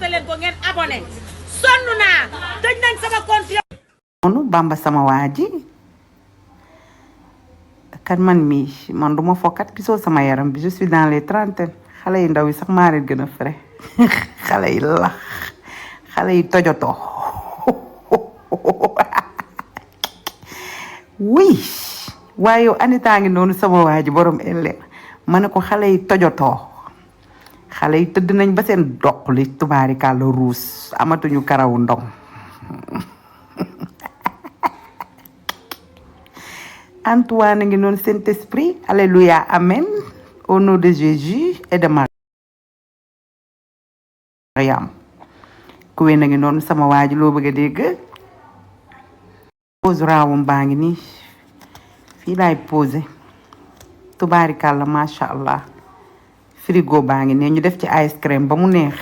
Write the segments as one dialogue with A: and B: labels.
A: leen ko ngeen abonné sonn naa tëj nañ sama compte
B: noonu Bamba sama waa ji kan man mii man duma fokkat gisoo sama yaram bi je suis dans les trentaines xale yi ndaw yi sax maa leen gën a frais xale yi lax xale yi tojotoo oui waaye yow Anita ngi noonu sama waa ji borom elle ma ne ko xale yi tojotoo xale yi tëdd nañ ba seen doq li tubaarikàlla ruus amatuñu karawu ndong Antoine ngi noonu Saint-Esprit alléluia amen au nom de Jésus et de Mariam kuwe na ngi noonu sama waa ji loo bëgg a dégg pose raawam baa ngi nii fii laay posé tubaarikàlla macha allah frigo baa ngi ne ñu def ci ice cream ba mu neex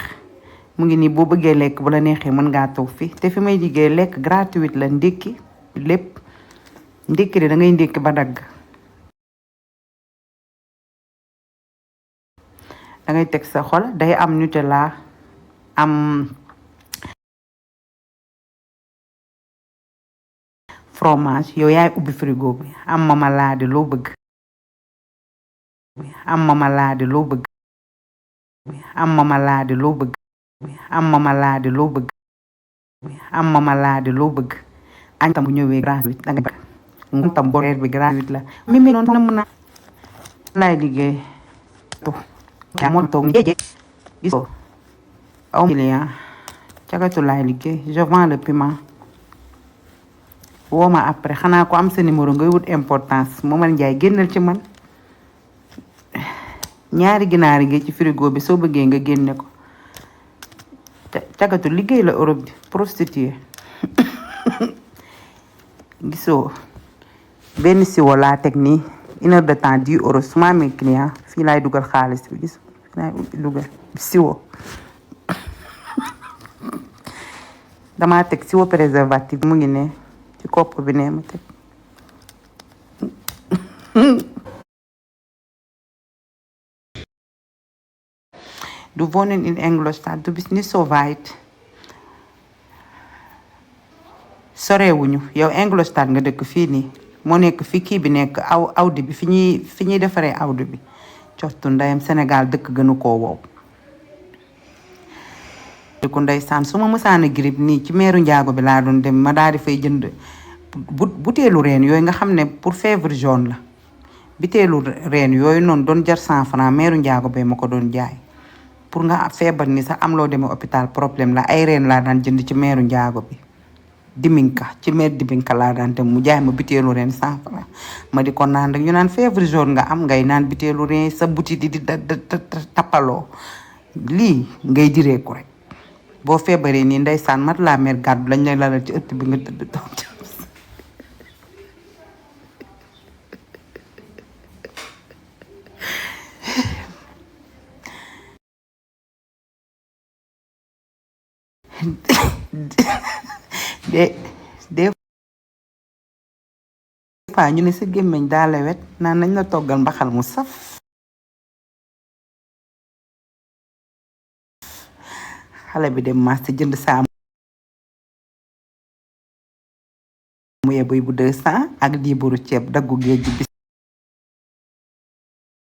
B: mu ngi nii boo bëggee lekk bu la neexee mën ngaa toog fi te fi may liggéey lekk gratuite la ndékki lépp ndékki de da ngay ndékki ba dagg da ngay teg sa xol day am Nutella am fromage yow yaay ubbi frigo bi am marmelade loo bëgg am marmelade loo bëgg am marmelade loo bëgg am marmelade loo bëgg am marmelade loo bëgg añ tam bu ñëwee gratuite da nga bëgg tam bo reer bi gratuite la mi noonu na mën a laay liggéey to yaa moo toog jeje gisoo aw client cagatu laay liggéey je vends le piment woo ma après xanaa ko am sa numéro ngay wut importance Momar Njaay génnal ci man ñaari ginaar yi ci frigo bi soo bëggee nga génne ko cagatu liggéey la Europe bi prostituée gisoo benn siwo laa teg nii 1 heure de temps 10 euros su ma amee client fii laay dugal xaalis bi gis fii laay dugal siwo damaa teg siwo préservatif mu ngi ne ci kopp bi ne ma teg du wonen in Ingolstadt du bist nicht so weit sorewuñu yow Ingolstadt nga dëkk fii nii moo nekk fi kii bi nekk awdi bi fi ñuy defaree awdi bi cottu ndeyam Sénégal dëkk gënu koo wow ko ndeysaan su ma mësaana grippe nii ci meeru njaago bi laa doon dem ma daal di fay jënd buteelu reen yooyu nga xam ne pour fièvre jaune la buteelu reen yooyu noonu doon jar 100 francs meeru njaago bee ma ko doon jaay pour nga feebar ni sax am loo demee hôpital problème la ay reen laa daan jënd ci meeru njaago bi diminka ci meer diminka laa daan dem mu jaay ma buteelu reen 100 francs ma di ko naan rek ñu naan fièvre jaune nga am ngay naan buteelu reen sa buti di tappaloo lii ngay diree ko rek boo feebaree nii ndeysaan mat laa mer gàddu lañ lay lalal ci ëtt bi nga tëdd toog des fois ñu ne sa gémmiñ daa lewet naan nañ la toggal mbaxal mu saf xale bi dem marché jënd saa mu yeboy bu 200 ak diibaru ceeb daggu géej bi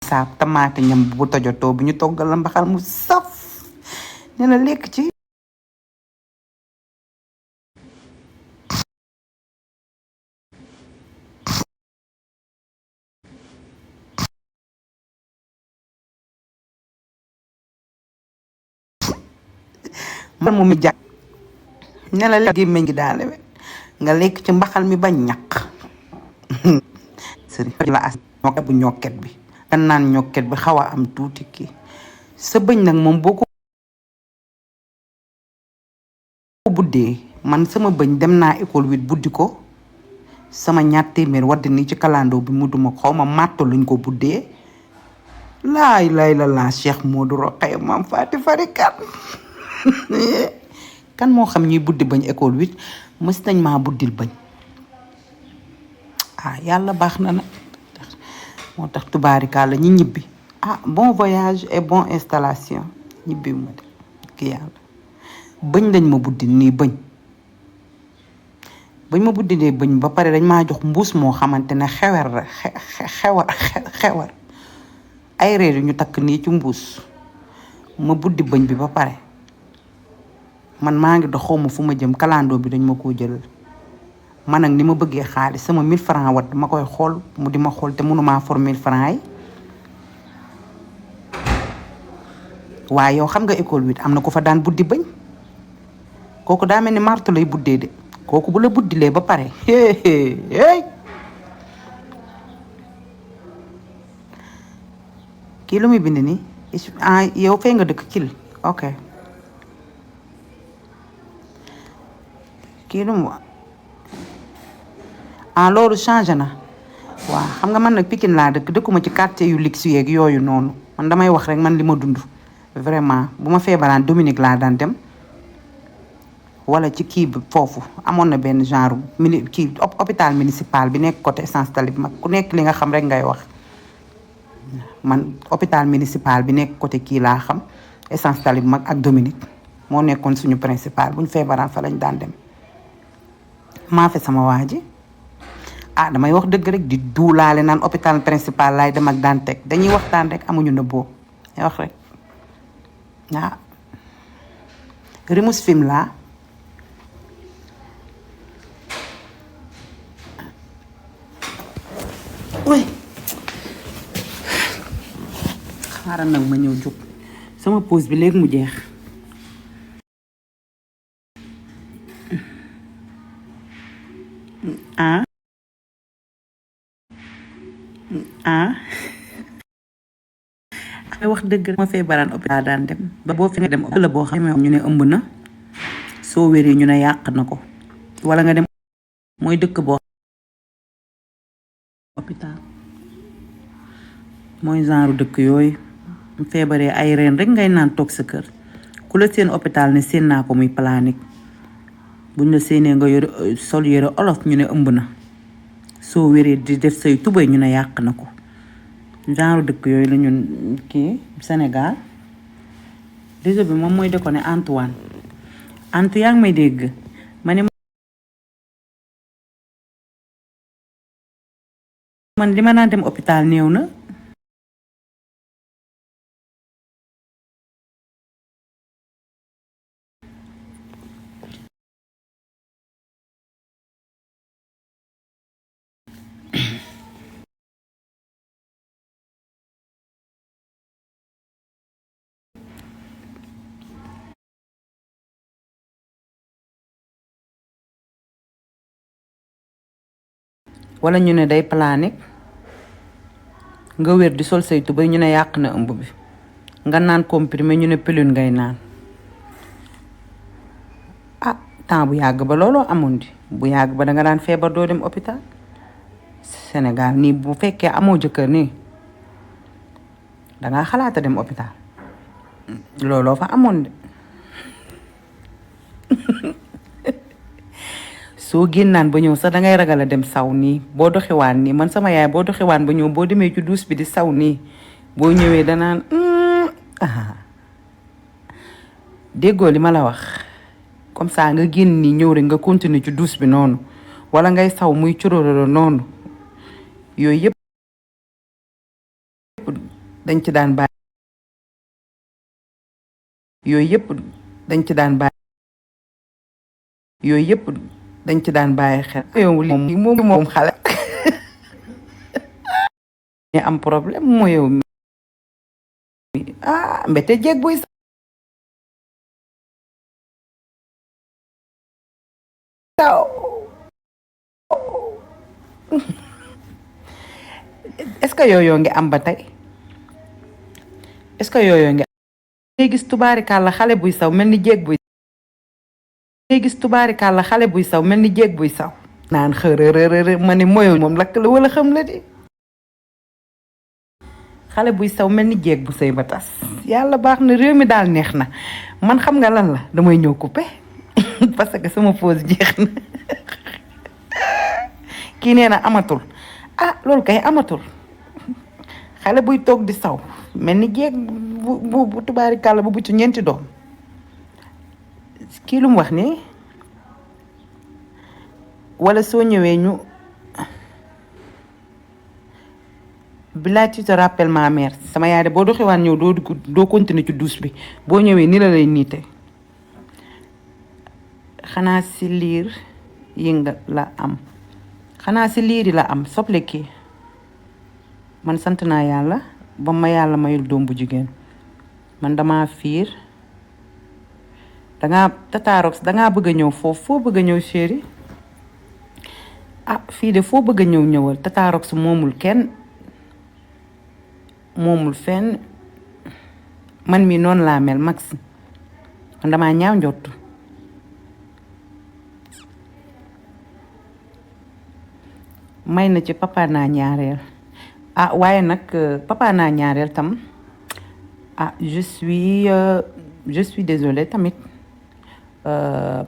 B: saab tamaate ñam bu tojotoo bu ñu toggal la mbaxal mu saf ne la lekk ci man mu mi jàpp ne la lekk gémmiñ gi daale we nga lekk ci mbaxal mi ba ñaq sëriñ la as ñokket bu ñokket bi nga naan ñokket bi xaw a am tuuti kii sa bëñ nag moom boo ko buddee man sama bëñ dem naa école 8 buddi ko sama ñaar téeméer wadd nii ci kalandoo bi mu duma xaw ma màtto luñ ko buddee laay la Cheikh Modou Rokhaya maam Faati Farikat kan moo xam ñuy buddi bañ école 8 mës nañ maa buddil bañ yàlla baax na nag moo tax tubaarikaala ñi ñibbi bon voyage et bonne installation ñibbi ma de ki yàlla bëñ lañ ma buddi nii bëñ bañ ma buddinee bëñ ba pare dañ maa jox mbuus moo xamante ne xewar ay reer yu ñu takk nii ci mbuus ma buddi bëñ bi ba pare man maa ngi dox xawma fu ma jëm kalandoo bi dañ ma koo jëlal man nag ni ma bëggee xaalis sama 1000 francs wat ma koy xool mu di ma xool te mënumaa for 1000 francs yi waaye yow xam nga école 8 am na ko fa daan buddi bëñ kooku daa mel ni marto lay buddee de kooku bu la buddilee ba pare kii lu muy bind nii yow fee nga dëkk kil ok kii lu mu loolu changé na waaw xam nga man nag Pikine laa dëkkuma ci quartier yu luxe yeeg yooyu noonu man damay wax rek man li ma dund vraiment bu ma feebaraan Dominique laa daan dem wala ci kii bi foofu amoon na benn genre hôpital municipal bi nekk côté Essence Talib mag ku nekk li nga xam rek ngay wax man hôpital municipal bi nekk côté kii laa xam Essence Talib mag ak Dominique moo nekkoon suñu principal bu ñu feebaraan fa lañ daan dem maa fi sama waa ji damay wax dëgg rek di duulaale naan hôpital principal laay dem ak daan teg dañuy waxtaan rek amuñu nëbboo wax rek Rimus film laa xaaral nag ma ñëw jóg sama pause bi léegi mu jeex wax dëgg ma feebaraan hôpital daan dem ba boo fi nga dem la boo xam ñu ne ëmb na soo wéree ñu ne yàq na ko wala nga dem mooy dëkk boo hôpital mooy genre dëkk yooyu mu feebaree ay reen rek ngay naan toog sa kër ku la seen hôpital ne seen naa ko muy planique buñ la séenee nga yore sol yore olof ñu ne ëmb na soo wéree di def say tubay ñu ne yàq na ko genre dëkk yooyu la ñun kii Sénégal réseau bi moom mooy déconné Antoine yaa ngi may dégg ma ne man li ma naan dem hôpital néew na wala ñu ne day planique nga wér di sol say tubéy ñu ne yàq na ëmb bi nga naan comprimé ñu ne pilule ngay naan temps bu yàgg ba looloo amoon di bu yàgg ba danga daan feebar doo dem hôpital Sénégal nii bu fekkee amoo jëkkër nii dangaa xalaata dem hôpital looloo fa amoon de soo génnaan ba ñëw sax dangay ragal a dem saw nii boo doxiwaan nii man sama yaay boo doxiwaan ba ñëw boo demee ci douche bi di saw nii boo ñëwee danaan déggoo li ma la wax comme ça nga génn nii ñëw rek nga continuer ci douche bi noonu wala ngay saw muy curororo noonu yooyu yëpp dañ ci daan bàyyi yooyu yëpp dañ ci daan bàyyi yooyu yëpp dañ ci daan bàyyi xel yow moom xale ñu am problème moo yow mi mbete jeeg buy saw est-ce que yooyu ngi am ba tey est-ce que yooyu ngi ngay gis tubaarikàlla xale buy saw mel ni jeeg buy ngay gis tubaarikàlla xale buy saw mel ni jeeg buy saw naan xërërërë ma ne moyo moom lakk la wala xam la di xale buy saw mel ni jeeg bu sëy ba tas yàlla baax na réew mi daal neex na man xam nga lan la damay ñëw coupé parce que sama pause jeex na kii nee na amatul loolu kay amatul xale buy toog di saw mel ni jeeg bu tubaarikàlla bu ci ñeenti doom kii lu mu wax ni wala soo ñëwee ñu bilaay tu te rappelles ma mère sama yaay de boo doxiwaan ñëw doo continuer ci douche bi boo ñëwee ni la lay niite xanaa si liir yi nga la am xanaa si liir yi la am soble kii man sant naa yàlla ba ma yàlla mayul doom bu jigéen man dama fiir dangaa tataarox dangaa bëgg a ñëw foofu foo bëgg a ñëw chéri ah fii de foo bëgg a ñëw ñëwal tataarox moomul kenn moomul fenn man mi noonu laa mel max man damaa ñaaw njottu may na ci papa naa ñaareel ah waaye nag papa naa ñaareel tam ah je suis désolée tamit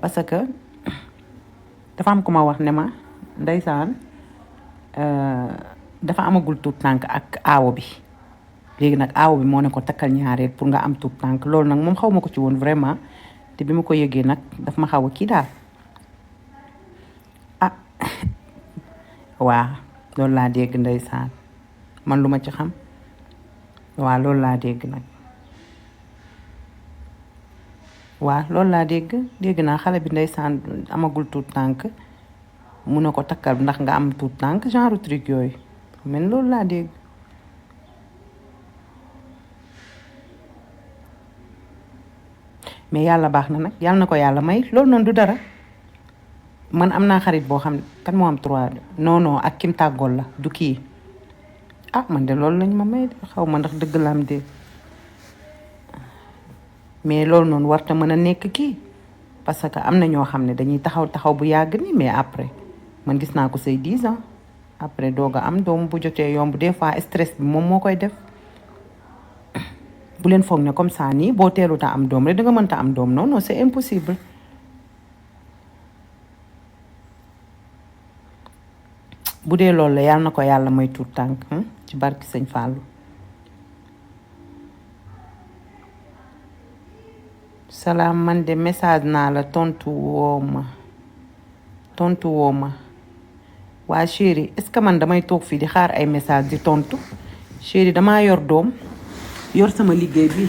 B: parce que dafa am ku ma wax ne ma ndeysaan dafa amagul tuut tànk ak aawo bi léegi nag aawo bi moo ne ko takkal ñaareel pour nga am tuut tànk loolu nag moom xaw ma ko ci woon vraiment te bi ma ko yëgee nag daf ma xaw a kii daal ah waa loolu laa dégg ndeysaan man lu ma ci xam waa loolu laa dégg nag waa loolu laa dégg naa xale bi ndeysaan amagul tuut tànk mun na ko takkal ndax nga am tuut tànk genre truc yooyu mais loolu laa dégg mais yàlla baax na nag yàlla na ko yàlla may loolu noonu du dara man am naa xarit boo xam ne kan moo am 3 non ak kim tàggool la du kii ah man de loolu lañ ma may de xaw ma ndax dëgg la am de mais loolu noonu warta mën a nekk kii parce que am na ñoo xam ne dañuy taxaw bu yàgg ni mais après man gis naa ko say 10 ans après doog a am doom bu jotee yomb des fois stress bi moom moo koy def bu leen foog ne comme ça nii boo teeluta am doom rek da nga mënta am doom non c'est impossible bu dee loolu la yàlla na ko yàlla may tuut tànk ci barki sëñ Fallou salaam man de message naa la tontu woo ma waa chéri est-ce que man damay toog fii di xaar ay message di tontu chéri damaa yor doom yor sama liggéey bi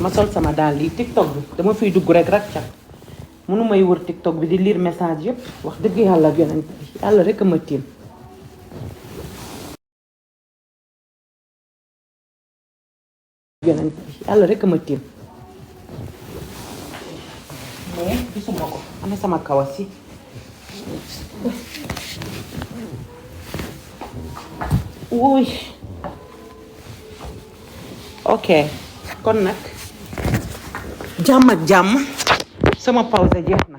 B: ma sol sama daal lii TikTok bi dama fiy dugg rek ca mënu may wër TikTok bi di lire message yëpp wax dëgg yàlla yonent bi yàlla rek a ma tiim mais gisuma ko ana sama kawas yi wuy ok kon nag jàmm ak jàmm sama pause jeex na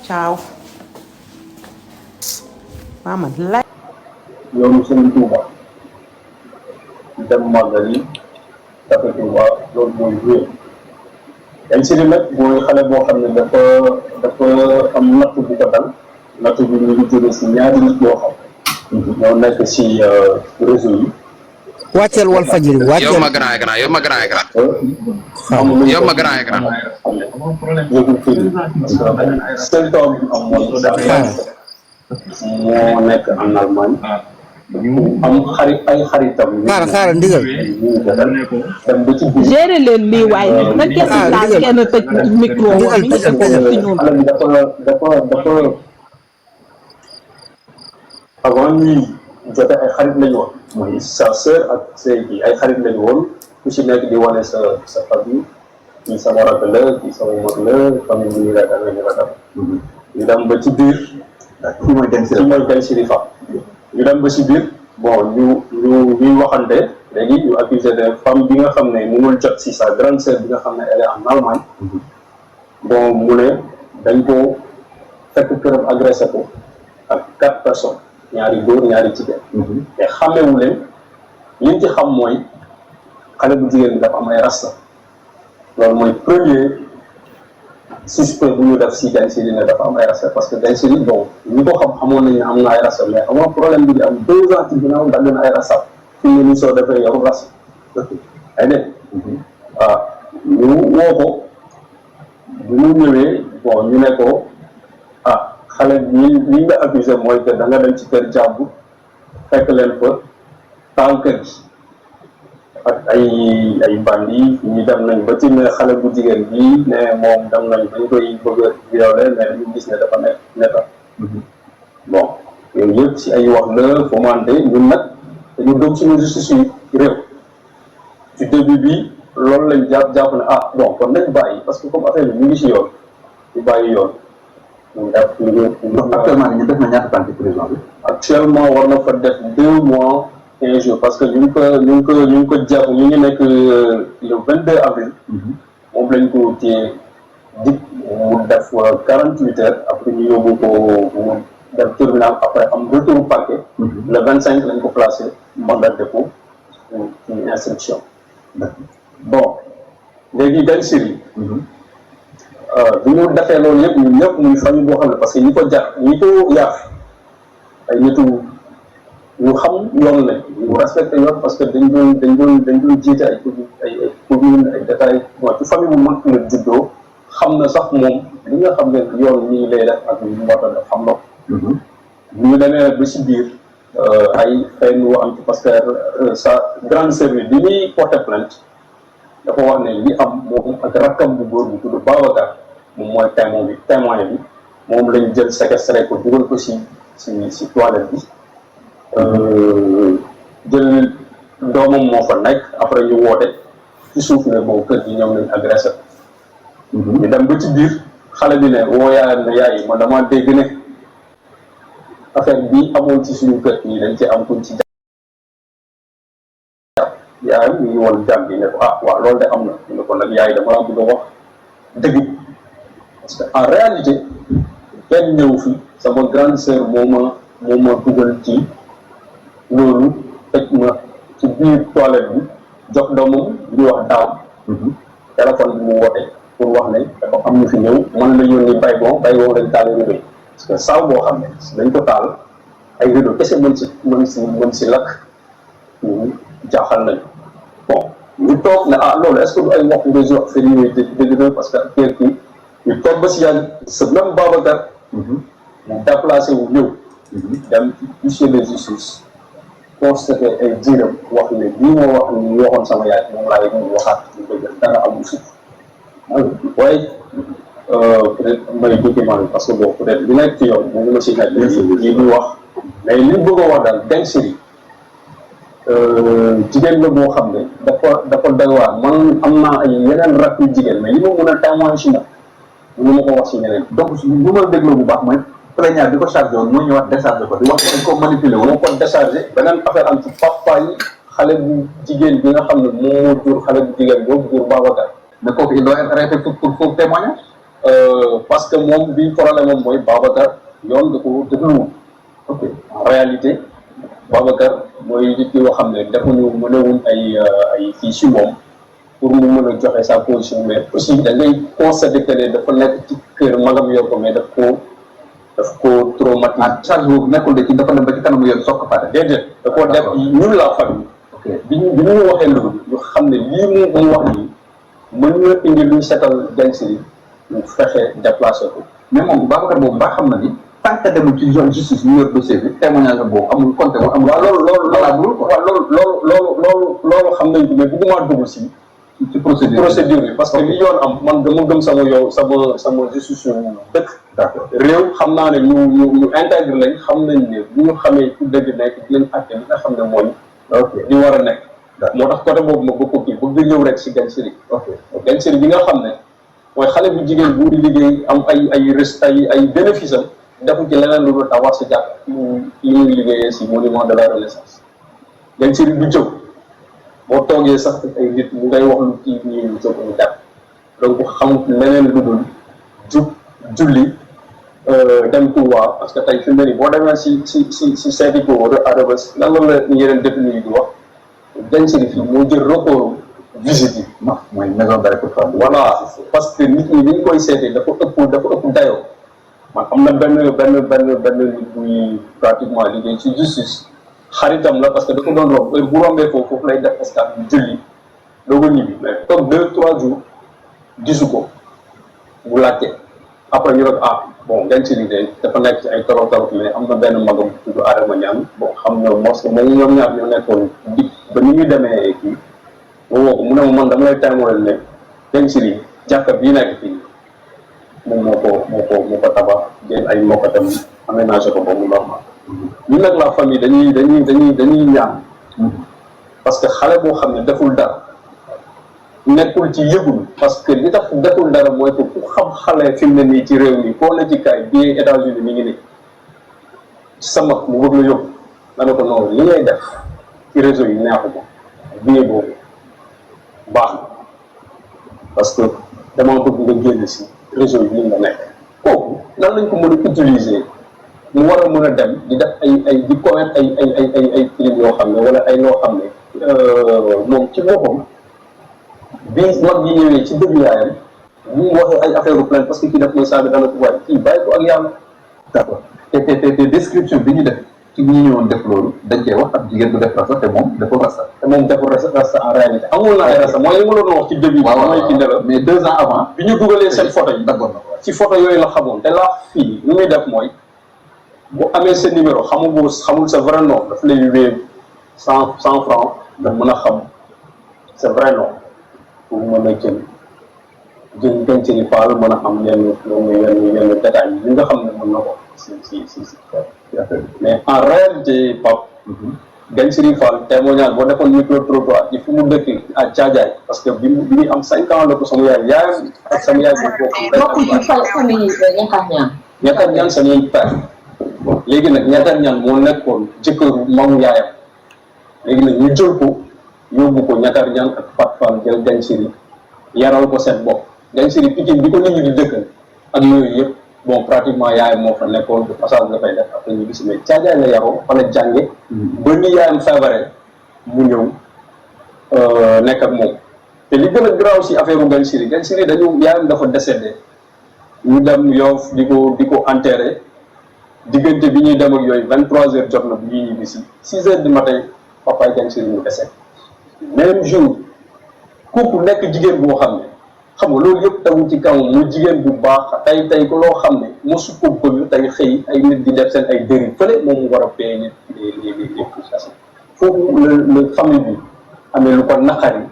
B: ciao mama lay
C: yoonu Sëriñ Tuuba dem Magal yi dafa Tuuba loolu mooy réew dañ si nag mooy xale boo xam ne dafa am natt bu ko dal natt bi ñu ngi jóge si ñaari nit yoo xam ñoo nekk si réseau yi
D: wàcceel Walfadjri wàcceel
E: yow ma grand écran yow ma grand écran
C: seen doom bi am mooy moo nekk en Allemagne am ay xaritam
D: xaaral ndigal
C: dem ba ci biir
A: gérer leen lii waaye na kenn laal kenn tëj micro
C: xale bi dafa avant ñuy jote ay xarit lañu woon mooy sa sœur ak say bi ay xarit lañu woon ku si nekk di wane sa famille kii sama rakk la kii sama mag la famille bi ñu ragal ñu dem ba ci biir kii mooy dem Sirifa ñu dem ba si biir bon ñuy waxante léegi ñu accusé de femme bi nga xam ne mënul jot si sa grande sœur bi nga xam ne elle est en Allemagne bon mu ne dañ ko fekk këram agressé ko ak 4 personnes ñaari góor ñaari jigéen te xamewu leen liñ ci xam mooy xale bu jigéen bi dafa am ay rasta loolu mooy premier suspect bu ñu def si Density ne dafa am ay rasta parce que Density bon ñi ko xamoon nañ ne am na ay rasta mais amoon problème bi di am 2 ans ci ginnaaw dagg na ay rasta fi mu ne nii soo defee yow rasta ay dégg ñu woo ko bu mu ñëwee bon ñu ne ko xale li nga accusé mooy que da nga dem ci kër jàmbur fekk leen fa taal kër gi ak ay bandi ñu dem nañ ba ci ne xale bu jigéen bi ne moom dem nañ dañ koy bëgg a violé mais ñu gis ne dafa nekk neta bon yooyu yëpp si ay wax la fomenté ñun nag dañu doog suñu justice yi réew ci début bi loolu lañ jàpp ne bon kon nañ bàyyi parce que comme affaire bi ñu ngi si yoon ñu bàyyi yoon
F: actuellement ñu def na ñaata temps ci prison bi.
C: actuellement war na fa def 2 mois 15 jours parce que ñu ngi ko jàpp ñu ngi nekk le 22 avril. moom lañ ko téye dig mu def 48 heures après ñu yóbbu ko mu def tribunal après am retour parquet. le 25 lañ ko placé mandat de dépôt pour une instruction. bon léegi Gagne Siri bi ñu defee loolu yëpp ñun ñëpp muy famille boo xam ne parce que ñi ko jar ñi ko yar ay nitu ñu xam yoon lañ ñu respecté yoon parce que dañ doon jiite ay commune ay détails waaw ci famille bu mag la juddoo xam na sax moom li nga xam ne yoon ñii lay def ak ñu war a def xam na ko ñu demee ba si biir ay xëy nu am ci parce que sa grande sœur bi ñuy porté plainte dafa wax ne li am moom ak rakkam bu góor bu tudd Babacar moom mooy témoin bi moom lañ jël séquestré ko dugal ko si toilette bi jël doomam moo fa nekk après ñu woote ci suuf ne boobu kër gi ñëw nañ agressé ñu dem ba ci biir xale bi ne woo yaayam ne yaay man dama dégg ne affaire bi amoon ci suñu kër yi dañ ci am kuñ ci yaayam ñu ngi woon jàmm bi ne ko waaw loolu de am na ñu ne ko nag yaay dama la bëgg a wax dëgg parce que en réalité kenn ñëw fi sama grande sœur moo ma dugal ci loolu tëj ma ci biir toilette bi jox doomam di wax daaw téléphone bi mu woote pour wax ne dafa am ñu fi ñëw man la yónni baygon dañ taal rideau parce que saw boo xam ne dañ ko taal ay rideau kese mën si lakk ñu jaaxal nañu bon ñu toog ne loolu est-ce que du ay waxu réseau affaire yooyu dëgg na parce que affaire kii ñu toog ba si yàgg ce même Babacar mu déplacé wu ñëw dem ci huissier de justice constaté ay diiram wax ne lii moo wax ni ñu waxoon sama yaay moom laa ñu waxaat ñu dëgg dara amul suuf waaye peut-être may document bi parce que bon peut-être li nekk ci yoon mu ngi ma si nekk lii muy wax mais li bëgg a wax daal Gagne Siri jigéen la boo xam ne dafa doy waar man am naa ay yeneen rakk yu jigéen mais li ma mën a témoin si moom mënu ma ko wax si ñeneen
F: donc bu ma dégloo bu baax mooy plaignant bi ko chargé woon moo ñëwaat déchargé ko di wax dañ ko manipulé moo ko déchargé beneen affaire am ci papa yi xale bu jigéen bi nga xam ne moo jur xale bu jigéen boobu jur Babacar
C: mais kooku il doit être arrêté pour faux témoignage parce que moom bi problème moom mooy Babacar yoon da ko dégluwul ok en réalité Babacar mooy nit yoo xam ne defuñu mënewuñ ay fii si moom pour mu mën a joxe sa position mais aussi da ngay constater que ne dafa nekk ci kër magam yor ko mais daf ko traumatisé.
F: charge boobu nekkul de ci dafa dem ba ci kanamu yoon soog ko fàtte.
C: déedéet da koo def ñun la famille. ok bi ñu waxee loolu ñu xam ne lii mu wax nii mën na indi luy setal Gagne Siri ñu fexe déplacé ko.
F: mais moom Babacar boobu mbaa xam na ni tant que demul ci zone justice ñu yor dossier bi témoignage boobu amul compté amul.
C: waaw loolu xam nañ ko mais bëgguma dugg si.
F: ci procédure
C: bi parce que li yoon am man dama gëm sama justice dëkk.
F: d'accord
C: réew xam naa ne ñu intègre lañ xam nañ ne bu ñu xamee fu dëgg nekk di leen àtte li nga xam ne mooy. ok di war a nekk. moo tax côté boobu ma bëgg ko kii bëgg ñëw rek si Gagne Siri. ok Gagne Siri bi nga xam ne mooy xale bu jigéen bu liggéey am ay bénéfice am defu ci leneen lu dul tabax si jàkk li muy liggéeyee si monument de la renaissance. Gagne Siri du jóg. boo toogee sax ay nit mu ngay wax lu kii nii lu jóg ñu def donc xamut leneen lu dul julli dem Touba parce que tey fi mu ne nii boo demee si seeti ko Rebeuss lan la yeneen détenu yi di wax Gagne Siri fii moo jël record visite yi.
F: mooy maison d'arrêt pour femmes.
C: voilà parce que nit ñi ñu koy seetee dafa ëpp dayoo man am na benn nit buy pratiquement liggéey ci justice. xaritam la parce que da ko doon romb heure bu rombee foofu lay def escale bu julli doo ko ñibbi mais toog 2-3 jours gisu ko bu laajte après ñu ne bon Ngagne Siry de dafa nekk ci ay torop mais am na benn magam tudd Adama Niane bon xam nga mos moom ñoom ñaar ñoo nekkoon di ba ni ñu demee kii ma woo ko mu ne ma man dama lay témoin ne Ngagne Siry jàkka bii nekk fii moom moo ko tabax jël ay mbokkatam aménagé ko ba mu normal ñu nag la famille dañuy ñaan parce que xale boo xam ne deful dara nekkul ci yëgul parce que li tax deful dara mooy que ku xam xale fi mu ne nii ci réew mi koo la ci kaay bii États-Unis mi ngi nii sama mu bëgg la yóbbu nga ne ko noonu li ngay def ci réseau yi neexu ko bii boobu baax na parce que dama bëgg nga génn si réseau yi nga nekk kooku nan lañ ko mën a utiliser mu war a mën a dem di def ay di commettre ay crimes yoo xam ne wala ay loo xam ne moom ci boppam bi mag yi ñëwee ci dëgg yaayam ñu waxee ay affaire plainte parce que kii daf may saaga dana ko waaye kii bàyyi ko ak yàlla.
F: d'accord te description bi ñu def ci ñi ñëwoon def loolu dañ koy wax ak jigéen bu def rasta te moom deful rasta.
C: te moom deful rasta en réalité amul na ay rasta mooy li ma doon wax ci début. waaw mooy ci ndela
F: mais 2 ans avant.
C: bi ñu dugalee seen photo yi.
F: d'accord
C: ci photo yooyu la xamoon te la fii lu muy def mooy bu amee sa numéro xamul sa vrai nom daf lay wéer 100 francs da mën a xam sa vrai nom. pour mën a jël Ngagne Siry Fall mën a am yenn détails yi nga xam ne mën na ko si mais en réalité Pape Ngagne Siry Fall témoignage boo defoon micro-trottoir ci fu mu dëkk à Thiadiaye parce que bi muy am 5 ans la ko sama yaayam ak sama yaay bi
G: bokk ci famille
C: ñettar ñaan sañuy père léegi nag ñettar ñaan moo nekkoon jëkkëru mamu yaayam léegi nag ñu jël ko yóbbu ko ñatar ñaan ak Fat Fall jël Ngagne Siry yaral ko seen bopp Ngagne Siry Pikine bi ko nit ñi di dëkkal ak yooyu yëpp bon pratiquement yaayam moo fa nekkoon de passage dafay def après ñu gis mais Thiadiaye la yaroo fa la jànge ba ni yaayam feebaree mu ñëw nekk ak moom te li gën a garaaw si affaire u Ngagne Siry dañu yaayam dafa décédé ñu dem Yoff di ko enterré diggante bi ñuy dem ak yooyu 23h jot na bu ñuy ñibbi si 6h du matin papa Ngagne Siry ñu décédé même jour kooku nekk jigéen boo xam ne xam nga loolu yëpp tawu ci kaw mu jigéen bu baax tey ko loo xam ne mosu ko bëgg tey xëy ay nit di def seen ay dérive fële moom mu war a paye nit les frustrations foofu le famille bi amee lu ko naqari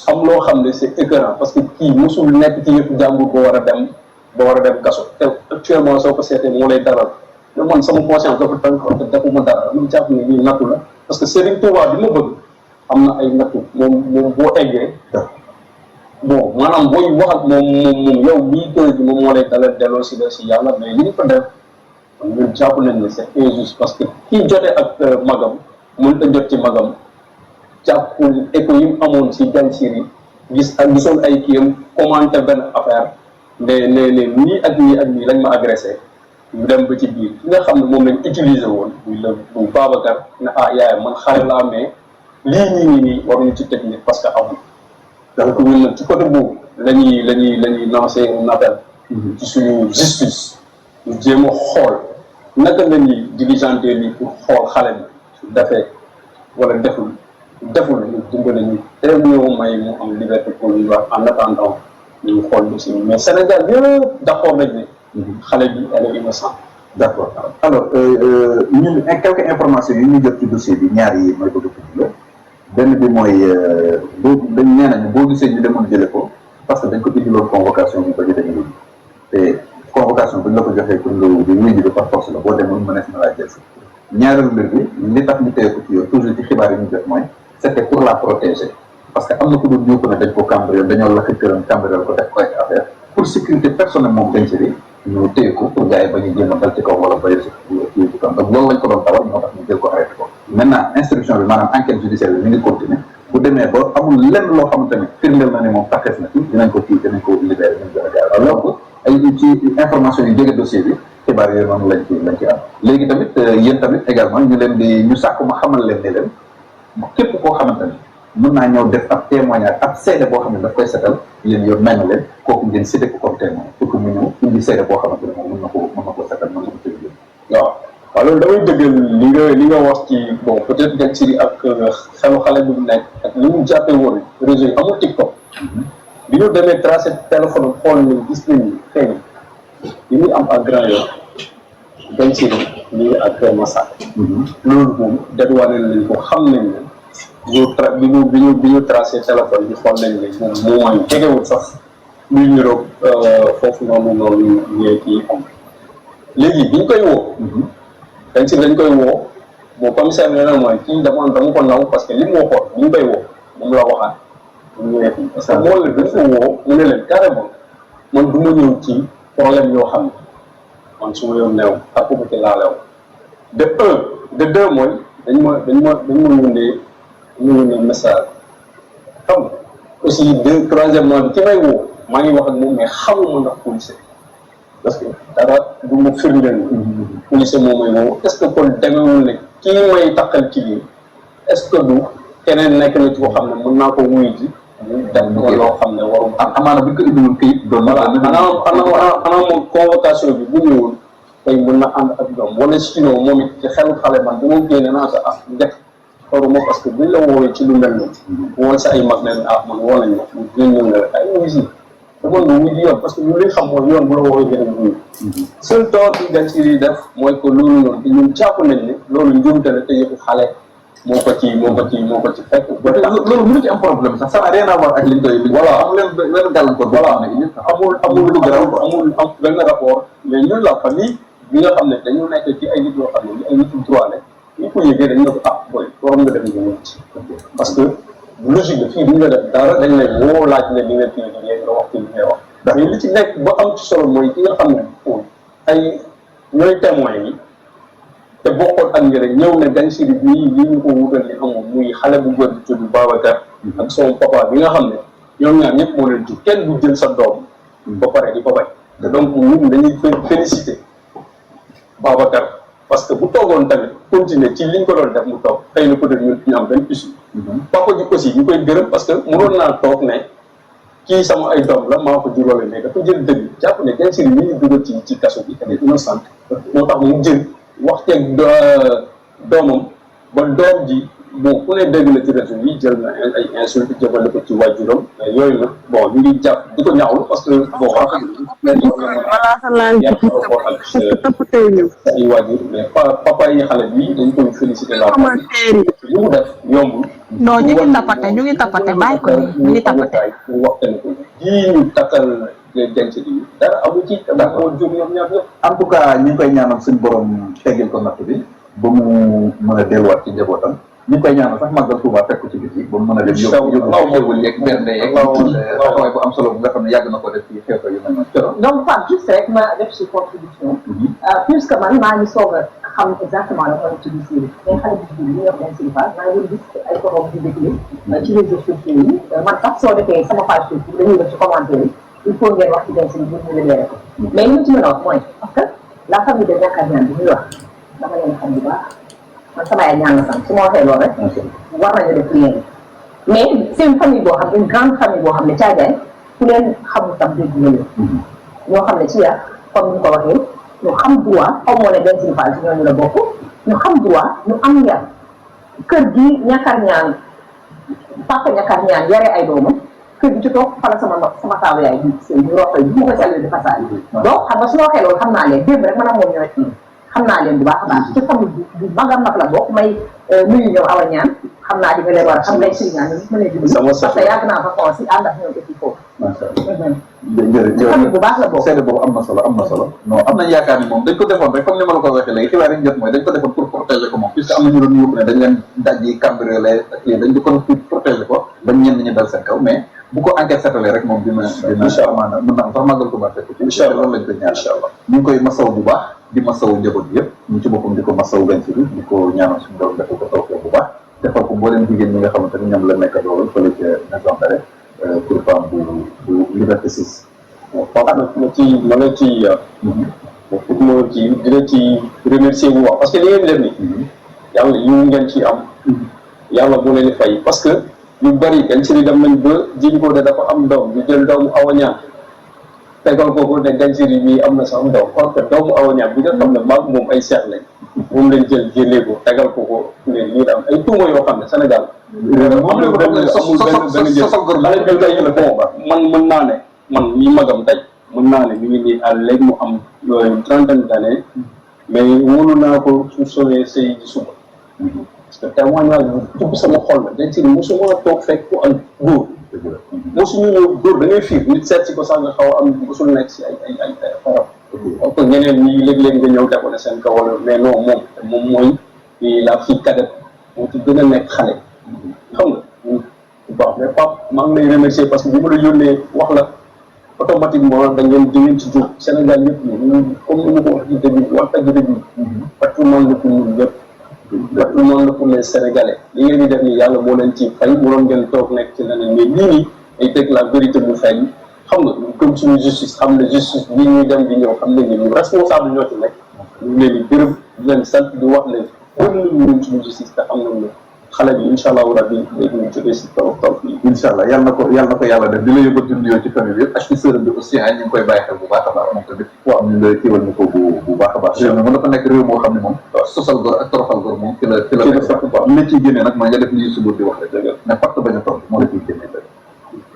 C: am loo xam ne c'est écœurant parce que kii mosul nekk ci yëpp jàmbur ba war a dem kaso te actuellement soo ko seetee moo lay dalal mais man sama conscience dafa tànk te defuma dara mu jàpp ne lii nattu la parce que Serigne Touba bi ma bëgg am na ay nattu moom boo eggee bon maanaam booy wax ak moom yow bii kër gi moom moo lay dalal delloo si yàlla mais li ñu ko def ñun jàpp nañ ne c'est injuste parce que kii jotee ak magam mënut a jot ci magam jàpp écho yi mu amoon si Ngagne Siry gisoon ay kiyam commenté benn affaire ne nii ak nii lañ ma agressé ñu dem ba ci biir ki nga xam ne moom lañ utiliser woon bu Babacar ne yaayam man xale la mais lii nii waruñu ci technique parce que amul donc ñun nag ci côté boobu la ñuy lancer un appel ci suñu justice ñu jéem a xool naka la ñuy diligenté lii pour xool xale bi su defee wala deful ñu dimbali ñu teel ñoo may mu am liberté provisoire en attendant ñu xool dossier bi mais Sénégal yëpp d'accord nañ ne xale bi elle est innocente.
F: D'accord alors ñun quelques informations yi ñu jot ci dossier bi ñaar yi mooy bëgg a benn bi mooy dañ nee nañu boo gisee ñu demoon jële ko parce que dañ ko indiloon convocation bi ba ñu demee te convocation bu ñu la ko joxee pour nga wuyu ji par force la boo demoon mënees na laa jël si ñaareelu mbir bi li tax ñu téye ko ci yow toujours ci xibaar yi ñu jot mooy c'était pour la protéger parce que am na ku doon ñëw ko ne dañ ko cambriolé dañoo lakk këram cambriolé ko def ko ay affaire pour sécurité personnelle moom Ngagne Siry ñu téye ko pour gars yi ba ñu jéem a dal ci kaw wala bay ci kaw donc loolu lañ ko doon tawal moo tax ñu jël ko arrêté ko maintenant instruction bi maanaam enquête judiciaire bi mi ngi continuer bu demee ba amul lenn loo xamante ne firndeel na ne moom taxees na ci dinañ ko dinañ ko libéré ñu gën a gaaw alors ay ci information yu jóge dossier bi xibaar yooyu noonu lañ ci am léegi tamit yéen tamit également ñu sàkku ma xamal leen ne leen képp koo xamante ne mën naa ñëw def ab témoignage ab seede boo xam ne daf koy setal yéen yow may na leen kooku ngeen séddee ko comme témoin pour que mu ñëw indi seede boo xamante ne moom mën na ko setal mën na ko tëj waaw
C: alors damay dëggal li nga wax ci bon peut-être Gagne Siri ak xelu xale bi mu nekk ak li mu jàppee woon réseau yi amul TikTok bi ñu demee tracé téléphone xool ni gis nañu xëy na li muy am ak Grand Yoff Gagne Siri lii ak Massa loolu moom dédouané nañ ko xam nañ ne bi ñu tracé téléphone bi xool nañ ne moom mooy jegewul sax luy niroog foofu noonu ñee kii am léegi bi ñu koy woo Gagne Siri dañ koy woo bon commissaire nee na mooy kii dama ko naw parce que li mu waxoon bi ñu koy woo moom la waxaat mu ñëwee fii parce que moo leen dañ ko woo mu ne leen carrément man du ma ñëw ci problème yoo xam ne man su ma yoon neew ak ko ci laalew de deux mooy dañ ma yónnee message xam nga aussi troisièmement bi ki may woo maa ngi wax ak moom mais xamuma ndax policier parce que dara du ma firndeel policier moom may woo est-ce que kon demewul ne kii may takkal ci lii est-ce que du keneen nekk na ci ko xam ne mën naa ko wuyu ji mu dem ko loo xam ne warum
F: amaana bu ñu ko indiwoon këyit doon
C: xanaa moom convocation bi bu ñëwoon tey mën na ànd ak doom wala sinon moom it ci xelu xale man bu ma génne naa sa njëkk xoruma parce que buñ la woowee ci lu mel noonu woon sa ay mag leen man woo nañ ma dinañ ñëw ne la ay wuyu te mën nga wuyu yoon parce que lu li xam mooy yoon bu la woowee gën a wuyu seul tort bi Gagne Siri def mooy que loolu noonu te ñun jàpp nañ ne loolu njuumte la te yëfu xale moo ko ci fekk
F: loolu mënu ci am problème sax ça n'a rien à voir ak liñ koy voilà amul leen benn gàllankoor voilà amul benn rapport mais ñun la famille bi nga xam ne dañu nekk ci ay nit yoo xam ne ay nit yu droit la ñu ko yëgee dañ ne ko boy waroon nga def ñu ci parce que logique la fii bu ñu la def dara dañ lay woo laaj ne li nga fii liggéey nga wax ci li ngay wax ndax li ci nekk ba am ci solo mooy ki nga xam ne ay ñooy témoin yi te bokkoon ak njëriñ ñëw ne Gagne Siri bii lii ñu ko wutal li amul muy xale bu góor bi tudd Babacar ak son papa bi nga xam ne ñoom ñaar ñëpp moo leen jur kenn du jël sa doom ba pare di ko bañ te donc ñun dañuy féliciter Babacar parce que bu toogoon tamit continuer ci liñ ko doon def mu toog xëy na peut-être ñun ñu am benn issue papa ji aussi ñu koy gërëm parce que mënoon naa toog ne kii sama ay doom la maa ko juróole mais dafa jël dëgg jàpp ne Gagne Siri li ñu dugal ci kaso bi elle est innocente moo tax mu jël waxteeg doomam ba doom ji bon ku ne dégg na ci réseau yi jël na ay insulte jëmale ko ci waajuram mais yooyu nag bon ñu ngi jàpp di ko ñaawlu parce que bon ay waajur mais papa yi xale bi dañ koy féliciter la famille li mu def yombul
A: non ñu ngi tapate bàyyi ko ñu ngi tapate
C: pour waxtaan ko jii ñu takkal Gagne Siri dara amu ci ndax moo jur ñoom ñaar ñëpp
F: en tout cas ñu ngi koy ñaanal suñu borom teggil ko natt bi ba mu mën a delluwaat ci njabootam ñu ngi koy ñaanal sax màggal Tuuba fekk ko ci biti ba mu mën a dem yóbbu yeeg bernde yeeg taxawaay bu am solo bu nga xam ne yàgg na ko def ci xew yu mel noonu
G: donc Pape juste rek ma def ci contribution puisque man maa ngi soog a xam exactement la mooy ci Siri mais xale bi li ñuy wax Gagne Siri Fall maa ngi gis ay forom di déclé ci réseaux sociaux yi man sax soo defee sama page Facebook dañuy def ci commentaire yi il faut ngeen wax ci Gagne Siri pour ñu libéré ko mais li ma ci mën a wax mooy parce que la famille de Niakhar Niane bi ñuy wax dama leen xam bu baax man sama yaay ñaan na sax su ma waxee loolu rek war nañu def lien mais c'est une famille boo xam une grande famille boo xam ne Thiadiaye ku leen xamul tam dégg nga leen ñoo xam ne ci yar comme ni ñu ko waxee ñu xam droit xaw moo ne Gagne Siri Fall ci ñooñu la bokk ñu xam droit ñu am yar kër gi Niakhar Niane papa Niakhar Niane yare ay doomam kër gi ci toog fala sama taaw yaay bi sëy ñu roxoy bi mu ko sàlli di façade donc xam nga su ma waxee loolu xam naa leen démb rek man a moom ñooy xam naa leen bu baax a baax ci famille bu mag a mag la bokk may nuyu ñoom Awa Niane xam naa di nga leen war a xam Gagne Siri Niane ma leen di parce que yàgg naa fa xool si ànd ak ñoom aussi foofu famille bu baax la bokk
F: seede boobu am na solo non am nañ yaakaar ni moom dañ ko defoon rek comme ni ma la ko waxee léegi xibaar yi ñu jot mooy dañ ko defoon pour protéger ko moom puisque am na ñu doon yóbbu ne dañ leen dajji cambriolé ak lii dañ ko pour protéger ko ba ñenn ñi dal seen kaw mais bu ko enquête setalee rek moom dina amaana mën na am sax màggal Tuuba fekk ci incha allah loolu lañ koy ñaan incha allah ñu ngi koy masaw bu baax di masaw njaboot bi yëpp ñu ci boppam di ko masaw Gagne Siri di ko ñaanal suñu borom defal ko tawfeex bu baax defal ko mbooleem jigéen ñi nga xamante ni ñoom la nekk loolu fële ca maison d'arrêt pour femme bu Liberté 6
C: Pape ma ci dina ci remercier bu baax parce que li ngeen def ni yàlla yu ngeen ci am yàlla bu leen fay parce que ñu bari Gagne Siri dem nañ ba jiñ ko de dafa am doom ñu jël doomu Awa Niane tegal ko ne Gagne Siri mii am na sax doom parce que doomu Awa Niane bi nga xam ne maag moom ay seex lañ moom lañ jël génne ko tegal ko ne lii am ay tuuma yoo xam ne Sénégal amul benn man mën naa ne man ñi magam tey mën naa ne mi ngi nii à léegi mu am une trentaine d'années mais wóolu naa ko su solee sëy ji suba parce que témoignage bu tubb sama xol la dañ si mosuma toog fekk ko ak góor mosuñu ñëw góor da ngay fiir nit seet si ko sax nga xaw a am mosul nekk si ay faram donc ñeneen ñi léeg-léeg nga ñëw def ko ne seen kaw wala mais non moom mooy la fille cadette moo ci gën a nekk xale xam nga bu baax mais Pape maa ngi lay remercier parce que bi ma la yónnee wax la automatiquement da ngeen ci jóg Sénégal yëpp ñu comme ni ma ko wax ci début waxtaan bi début patrimoine la pour ñun ñëpp patrimoine la pour les Sénégalais li ngeen di def nii yàlla moo leen ci fay mënoon ngeen toog nekk ci leneen mais lii nii ay teg la vérité bu feeñ xam nga comme suñu justice xam ne justice bii ñuy dem di ñëw xam ne ñu responsable ñoo ci nekk ñu leen di gërëm di leen sant di wax ne gëm nañu ñun suñu justice te xam nañ ne xale bi incha allahu rabi léegi ñu jógee si taw fii.
F: incha allah yal na ko yàlla def di la yóbbati nuyoo ci famille bi yëpp ak ci sërëm bi aussi ñu ngi koy bàyyi xel bu baax a baax moom tamit waaw ñu ngi kiiwal ñu ko bu baax a baax réew mi mën dafa nekk réew moo xam ne moom sosal góor ak toroxal góor moom ci la li la ciy génnee nag mooy nga def li subur di wax rek mais parce que bañ a toog moo la ciy génnee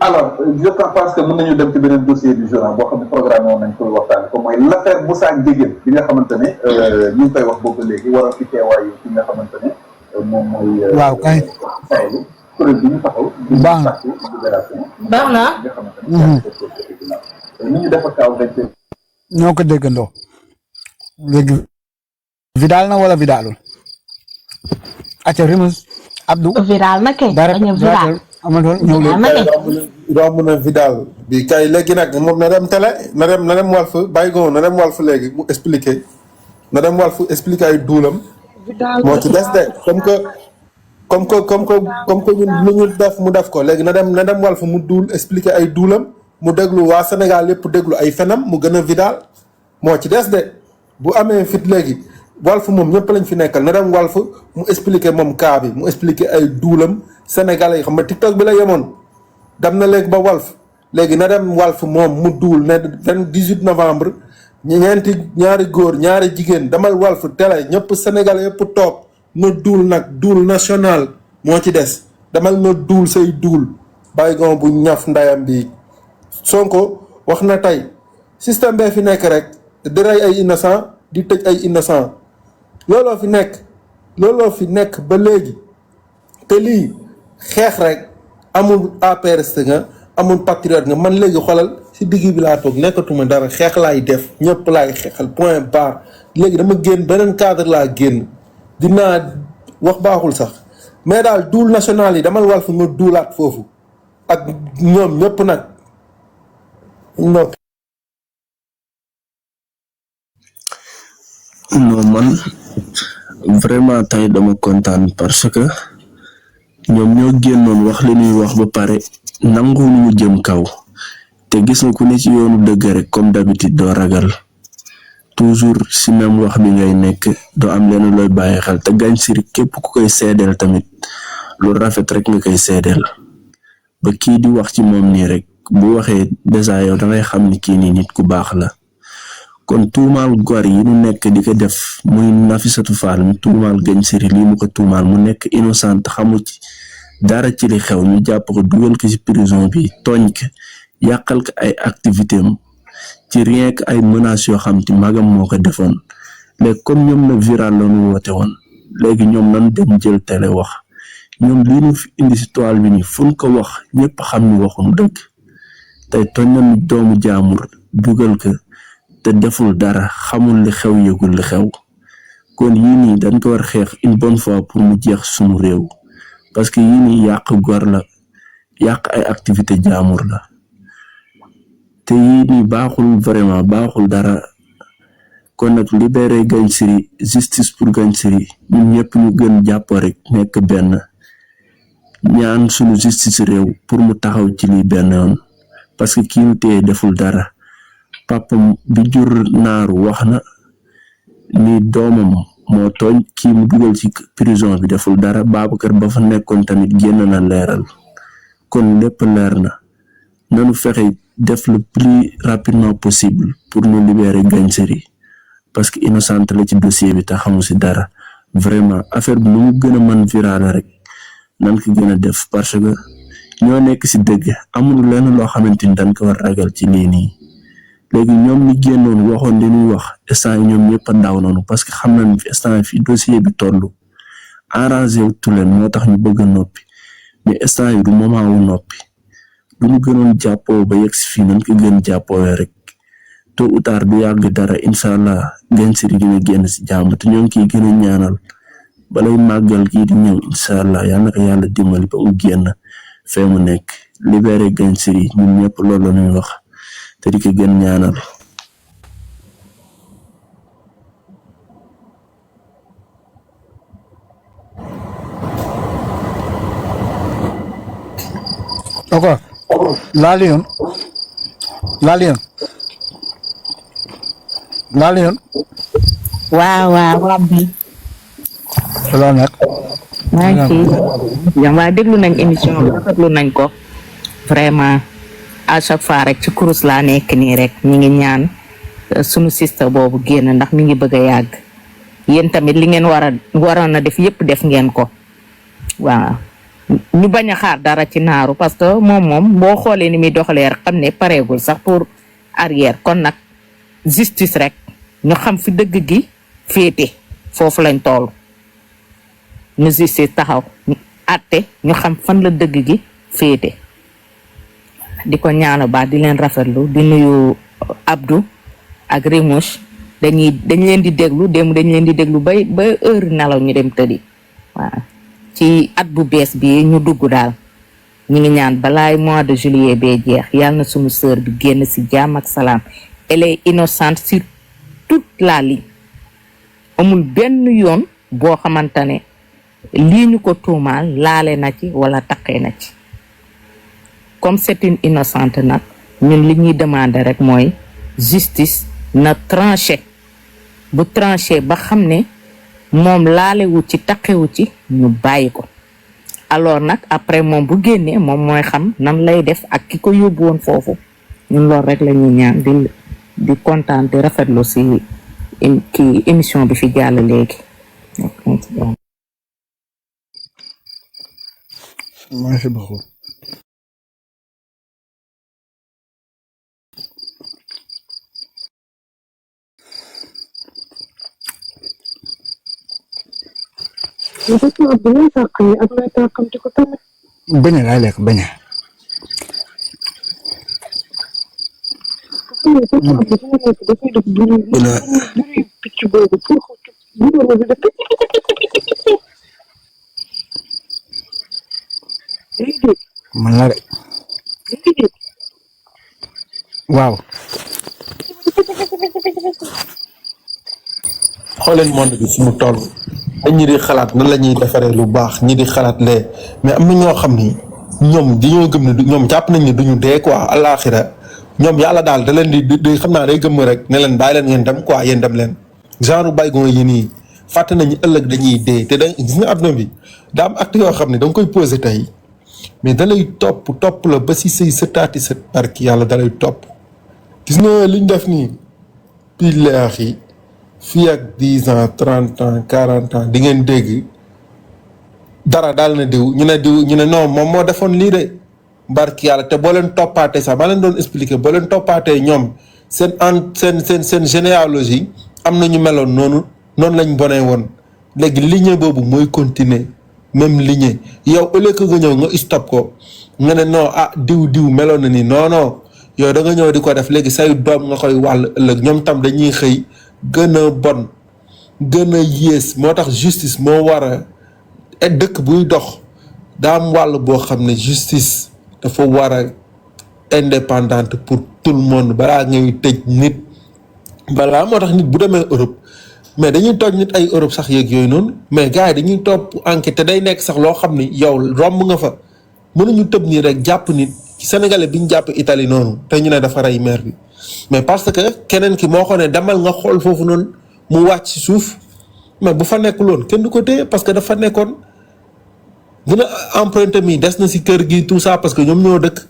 F: alors je pense que mën nañu dem ci beneen dossier du jour boo xam ne programme woon nañ koy waxtaane ko mooy l'affaire Moussa Ndiéguène bi nga xamante ne ñu ngi koy wax boobu léegi waral ci teewaayu ki nga xamante ne moom mooy
D: waaw kay
F: Sahel kuréel bi ñu taxaw
D: baax na
F: libération
A: baax na
F: nga xamante ne ni ñu defa kaaw dañ koy
D: ñoo ko déggandoo léegi vidal na wala vidalul acca Rimus Abdou
A: viral na kay
D: dara
A: dañu viral
D: Amadou ñëw leen
H: romb na Vidal bi kay léegi nag moom na dem télé na dem Walf bàyyi ko na dem Walf léegi mu expliqué na dem Walf expliqué ay duulam moo ci des de comme que ñun lu ñu def mu def ko léegi na dem Walf mu duul expliqué ay duulam mu déglu waa Sénégal yëpp déglu ay fenam mu gën a Vidal moo ci des de bu amee fit léegi Walf moom ñëpp lañ fi nekkal na dem Walf mu expliqué moom cas bi mu expliqué ay duulam Sénégalais yi xam nga TikTok bi la yemoon dem na léegi ba Walf léegi na dem Walf moom mu duul ne 18 novembre ñaari góor ñaari jigéen demal Walf télé ñëpp Sénégalais yëpp toog na duul nag duul national moo ci des demal na duul say duul bàyyi gon bu ñaf ndayam bi Sonko wax na tey système bee fi nekk rek di rey ay innocent di tëj ay innocent looloo fi nekk ba léegi te lii xeex rek amul APRS nga amul patriote nga man léegi xoolal si digg bi laa toog nekkatuma dara xeex laay def ñëpp laay xeexal point barre léegi dama génn beneen cadre laa génn dinaa wax baaxul sax mais daal duul national yi damal Walf nga duulaat foofu ak ñoom ñëpp nag
I: non man vraiment tey dama kontaan parce que ñoom ñoo génnoon wax li ñuy wax ba pare nangu ñu jëm kaw te gis nga ku ne ci yoonu dëgg rek comme d'habitude doo ragal toujours si même wax bi ngay nekk doo am leen looy bàyyi xel te Gagne Siri képp ku koy seedeel tamit lu rafet rek nga koy seedeel ba kii di wax ci moom nii rek bu waxee dèjà yow dangay xam ni kii nii nit ku baax la kon tuumaal gor yi ñu nekk di ko def muy Nafissatou Fall mu tuumaal Gagne Siri lii mu ko tuumaal mu nekk innocent xamu ci dara ci li xew ñu jàpp ko dugal ko ci prison bi tooñ ko yàqal ko ay activité am ci rien que ay menaces yoo xam te magam moo ko defoon léegi comme ñoom na viral la ñu woote woon léegi ñoom nan dem jël télé wax ñoom lii ñu fi indi ci toile bi nii fu ñu ko wax ñëpp xam ni waxuñu dëgg tey tooñ nañu doomu jaamur dugal ko te deful dara xamul li xew yëgul li xew kon yii nii dañ ko war xeex une bonne fois pour mu jeex suñu réew parce que yii nii yàq gor la yàq ay activité jaamur la te yii nii baaxul vraiment baaxul dara kon nag libéré Gagne Siri justice pour Gagne Siri ñun ñëpp ñu gën jàppoo rek nekk benn ñaan suñu justice réew pour mu taxaw ci lii benn yoon parce que kii ñu téye deful dara papam bi jur naaru wax na ni doomam moo tooñ kii mu dugal ci prison bi deful dara Babacar ba fa nekkoon tamit génn na leeral kon lépp leer na nanu fexe def le plus rapidement possible pour ñu libérer Gagne Siri parce que innocente la ci dossier bi te xamu si dara vraiment affaire bi lu mu gën a mën viral rek nan ko gën a def parce que ñoo nekk si dëgg amul lenn loo xamante ni dañ ko war ragal ci lii nii léegi ñoom ñi génnoon waxoon li ñuy wax instant yi ñoom ñëpp a ndaw noonu parce que xam nañ fi instant fi dossier bi tollu arrangé wu leen moo tax ñu bëgg a noppi mais instant yi du moment wu noppi lu ñu gënoon jàppoo ba yegg si fii nañ ko gën jàppoowee rek tôt ou tard du yàgg dara incha allah Gagne Siri dina génn si jàmm te ñoo ngi kiy gën a ñaanal balay màggal gii di ñëw incha allah yal na ko yàlla dimbali ba mu génn fee mu nekk libéré Gagne Siri ñun ñëpp loolu la ñuy wax te di ko gën ñaanal.
D: ok laali yoon
J: waaw Rabbi
D: loo nekk
J: maa ngi ci jàmm waa déglu nañ émission bi rafetlu nañ ko vraiment à chaque fois rek ci kurus laa nekk nii rek ñi ngi ñaan sunu sista boobu génn ndax mi ngi bëgg a yàgg yéen tamit li ngeen waroon a def yépp def ngeen ko waaw ñu bañ a xaar dara ci naaru parce que moom boo xoolee ni muy doxalee rek xam ne pareegul sax pour arrière kon nag justice rek ñu xam fi dëgg gi féete foofu lañ toll ñu justice taxaw ñu àtte ñu xam fan la dëgg gi féete di ko ñaanu baax di leen rafetlu di nuyu Abdou ak Remouche dañ leen di déglu dañ leen di déglu ba heure nelaw ñu dem tëddi waaw ci at bu bees bi ñu dugg daal ñu ngi ñaan balaay mois de juillet bee jeex yàlla na sunu sœur bi génn ci jàmm ak salaam elle est innocente sur toute la ligne amul benn yoon boo xamante ne lii ñu ko tuumaal laale na ci wala taqee na ci comme c'est une innocente nag ñun li ñuy demander rek mooy justice na tranché bu tranché ba xam ne moom laalewu ci taqewu ci ñu bàyyi ko alors nag après moom bu génnee moom mooy xam nan lay def ak ki ko yóbbu woon foofu ñun loolu rek la ñuy ñaan di kontaan di rafetlu si ki émission bi fi jàll léegi.
D: merci beaucoup. bañ laay lekk bañ man la de waaw
H: xooleen monde bi fu mu toll ñi di xalaat nan la ñuy defaree lu baax ñi di xalaat lee mais am na ñoo xam ni ñoom dañoo gëm ne ñoom jàpp nañ ne duñu dee quoi àllaaxira ñoom yàlla daal da leen di xam naa day gëm rek ne leen bàyyi leen ngeen dem quoi yéen dem leen genre baygon yi nii fàtte nañu ëllëg dañuy dee te da gis nga adduna bi daa am acte yoo xam ne da nga koy posé tey mais da lay topp la ba si say sëtaati sët barki yàlla da lay topp gis nga liñ def nii pileex yi fii ak 10 ans 30 ans 40 ans di ngeen dégg dara daal na diw ñu ne non moom moo defoon lii de barki yàlla te boo leen toppaatee sax ba leen doon expliquer boo leen toppaatee ñoom seen généalogie am na ñu meloon noonu lañ bonee woon léegi lignée boobu mooy continuer même lignée yow au lieu que nga ñëw nga stop ko nga ne non diw meloon na ni non yow da nga ñëw di ko def léegi say doom nga koy wàll ëllëg ñoom tam dañuy xëy gën a bon gën a yées moo tax justice moo war a dëkk buy dox daa am wàll boo xam ne justice dafa war a indépendante pour tout le monde balaa ngay tëj nit balaa moo tax nit bu demee Europe mais dañuy toj nit ay Europe sax yeeg yooyu noonu mais gars yi dañuy topp enquête te day nekk sax loo xam ni yow romb nga fa mënuñu tëb nii rek jàpp nit ci sénégalais bi ñu jàpp Italie noonu te ñu ne dafa rey maire bi mais parce que keneen ki moo ko ne demal nga xool foofu noonu mu wàcc ci suuf mais bu fa nekkul woon kenn du ko téye parce que dafa nekkoon dina empreinte mi des na si kër gi tout ça parce que ñoom ñoo dëkk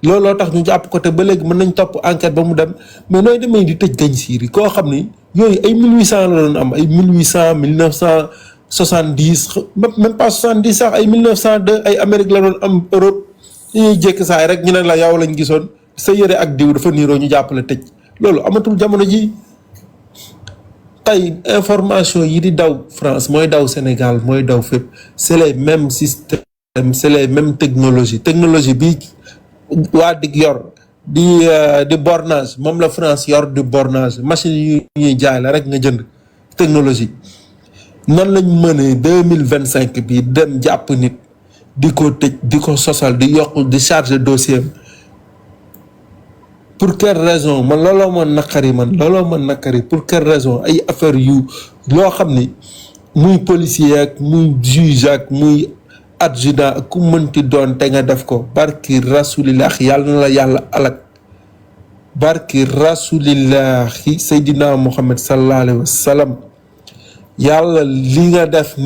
H: looloo tax ñu jàpp ko te ba léegi mën nañ topp enquête ba mu dem mais nooy demee di tëj Gagne Siri koo xam ni yooyu ay 1800 la doon am ay 1800 1970 même pas 70 sax ay 1902 ay Amérique la doon am Europe ñuy jékki saay rek ñu ne la yow lañ gisoon sa yëre ak diw dafa niiroo ñu jàppale tëj loolu amatul jamono ji tey information yi di daw France mooy daw Sénégal mooy daw fépp c'est les mêmes systèmes c'est les mêmes technologie bi waa dig yor di bornage moom la France yor di bornage machine yu ñuy jaay la rek nga jënd technologie nan lañ mënee 2025 bi dem jàpp nit di ko tëj di ko sosal di yokk di charger dossier pour quelle raison man looloo ma naqari pour quelle raison ay affaire yu loo xam ni muy policier ak muy juge ak muy adjudant ak ku mënti doon te nga def ko barki rasulillah yàlla na la yàlla alak barki rasulillahi Seydina Muhammad sallallahu alayhi wa sallam yàlla li nga def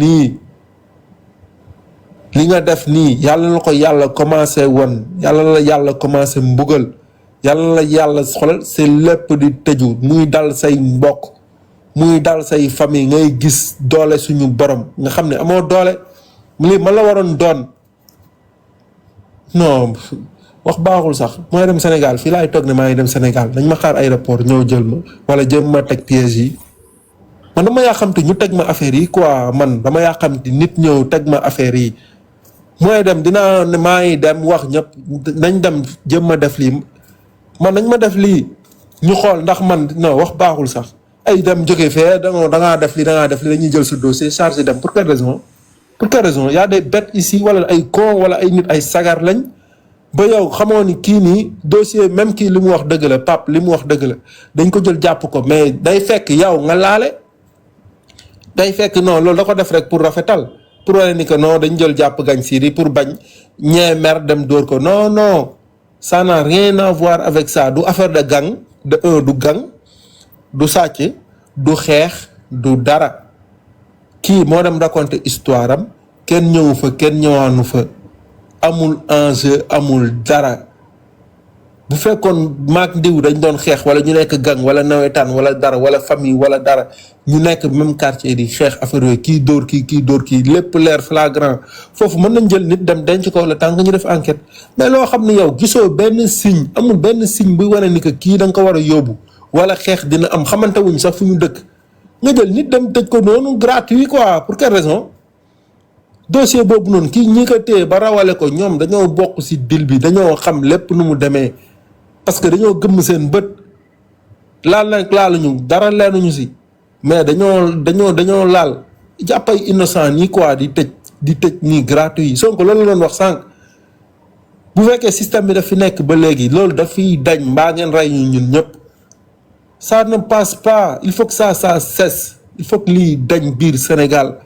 H: nii yàlla na ko yàlla commencé won yàlla la yàlla commencé mbugal yàlla la yàlla xolal c'est lépp di tëju muy dal say mbokk muy dal say famille ngay gis doole suñu borom nga xam ne amoo doole lii man la waroon doon non wax baaxul sax mooy dem Sénégal fii laay toog ne maa ngi dem Sénégal dañ ma xaar aéroport ñëw jël ma wala jëm ma teg piège yi man dama yàqamti ñu teg ma affaire yi quoi man dama yàqamti nit ñëw teg ma affaire yi mooy dem dinaa ne maa ngi dem wax ñëpp nañ dem jëm ma def lii man nañ ma def lii ñu xool ndax man non wax baaxul sax ay dem jóge fee da ngaa def lii dañuy jël sa dossier chargé dem pour quelle raison y a des bêtes ici wala ay con wala ay nit ay sagar lañ ba yow xamoo ni kii nii dossier même kii li mu wax dëgg la Pape li mu wax dëgg la dañ ko jël jàpp ko mais day fekk yow nga laale day fekk non loolu da ko def rek pour rafetal pour wane ni que non dañ jël jàpp Gagne Siri pour bañ ñee mer dem dóor ko non ça n'a rien à voir avec ça du affaire de gang du gang du sàcc du xeex du dara kii moo dem raconter histoire am kenn ñëwu fa kenn ñëwaanu fa amul enjeu amul dara bu fekkoon maak ndiw dañ doon xeex wala ñu nekk gang wala nawetaan wala dara wala famille wala dara ñu nekk même quartier di xeex affaire yooyu kii dóor kii lépp leer flagrant foofu mën nañ jël nit dem denc ko wala tànk ñu def enquête mais loo xam ne yow gisoo benn signe amul benn signe buy wane ni que kii da nga ko war a yóbbu wala xeex dina am xamante wuñ sax fu ñu dëkk nga jël nit dem tëj ko noonu gratuit quoi pour quelle raison dossier boobu noonu kii ñi ko téye ba rawale ko ñoom dañoo bokk ci dil bi dañoo xam lépp nu mu demee parce que dañoo gëmm seen bët laaluñu dara leenuñu ci mais dañoo laal jàppay innocent nii quoi di tëj nii gratuit Sonko loolu la doon wax sànq bu fekkee système bi daf fi nekk ba léegi loolu daf fiy dañ mbaa ngeen rey ñu ñun ñëpp ça ne passe pas il faut que ça cesse il faut que lii dañ biir Sénégal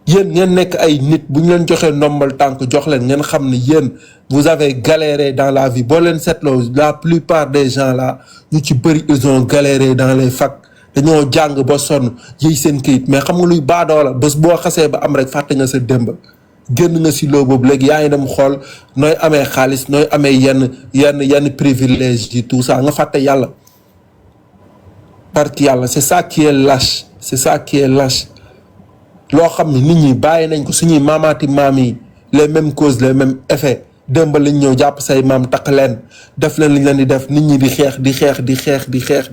H: yéen ngeen nekk ay nit bu ñu leen joxee ndombal tànk jox leen ngeen xam ne yéen vous avez galéré dans la vie boo leen seetloo la plupart des gens là ñu ci bëri ils ont galéré dans les facs dañoo jàng ba sonn yëy seen këyit mais xam nga luy baadoo la bés boo xasee ba am rek fàtte nga sa démb génn nga si loo boobu léegi yaa ngi dem xool nooy amee xaalis nooy amee yenn privilège yi tout ça nga fàtte yàlla parce que yàlla c'est ça qui est lâche loo xam ne nit ñi bàyyi nañ ko suñuy maamaati maam yi les mêmes causes les mêmes effets démb lañ ñëw jàpp say maam takk leen def leen liñ leen di def nit ñi di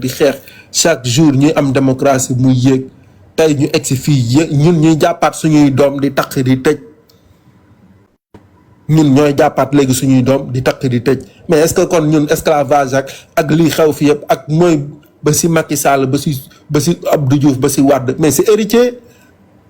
H: xeex chaque jour ñuy am démocratie muy yéeg tey ñu egsi fii ñun ñuy jàppaat suñuy doom di takk di tëj ñun ñooy jàppaat léegi suñuy doom di takk di tëj mais est-ce que kon ñun esclavage ak lii xew fi yëpp ak mooy ba si Macky Sall ba si Abdou Diouf ba si Wade mais c'est héritier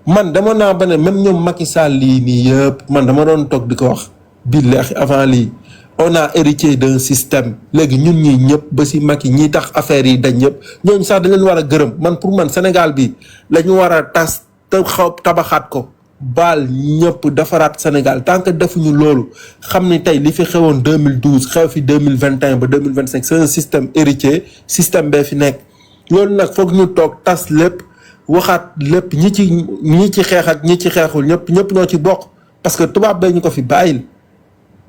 H: man dama naa ba ne même ñoom Macky Sall lii nii yëpp man dama doon toog di ko wax billahi avant lii on a hérité d'un système léegi ñun ñi ñëpp ba si Macky ñi tax affaire yi dañ ñëpp ñooñu sax dañ leen war a gërëm man pour man Sénégal bi la ñu war a tas te tabaxaat ko baal ñëpp defaraat Sénégal tant que defuñu loolu xam ni tey li fi xewoon 2012 xew fi 2021 ba 2025 c'est un système héritier système bee fi nekk loolu nag foog ñu toog tas lépp waxaat lépp ñi ci xeex ak ñi ci xeexul ñëpp ñoo ci bokk parce que tubaab bee ñu ko fi bàyyil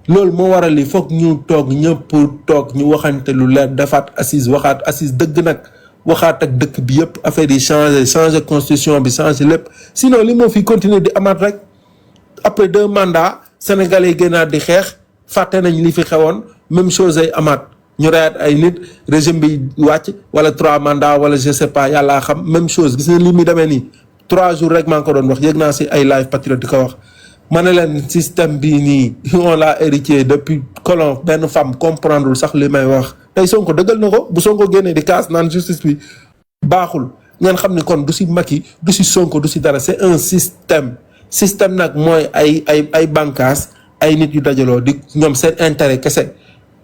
H: loolu moo waral li foog ñu toog ñëpp toog ñu waxante lu leer defaat assise waxaat assise dëgg nag waxaat ak dëkk bi yëpp affaire yi changer constitution bi changer lépp sinon li moo fi continuer di amaat rek après 2 mandats sénégalais yi gënaat di xeex fàtte nañ li fi xewoon même chose ay amaat ñu reyaat ay nit régime bi wàcc wala 3 mandats wala je sais pas yàllaa xam même chose gis nga li muy demee nii 3 jours rek maa ngi ko doon wax yëg naa si ay live patriote di ko wax ma ne leen système bii nii on l'a hérité depuis colon benn femme comprendre sax li may wax tey Sonko dëggal na ko bu Sonko génnee di kaas naan justice bi baaxul ngeen xam ni kon du si Macky du si Sonko du si dara c'est un système nag mooy ay bànqaas ay nit yu dajaloo di ñoom seen intérêt kese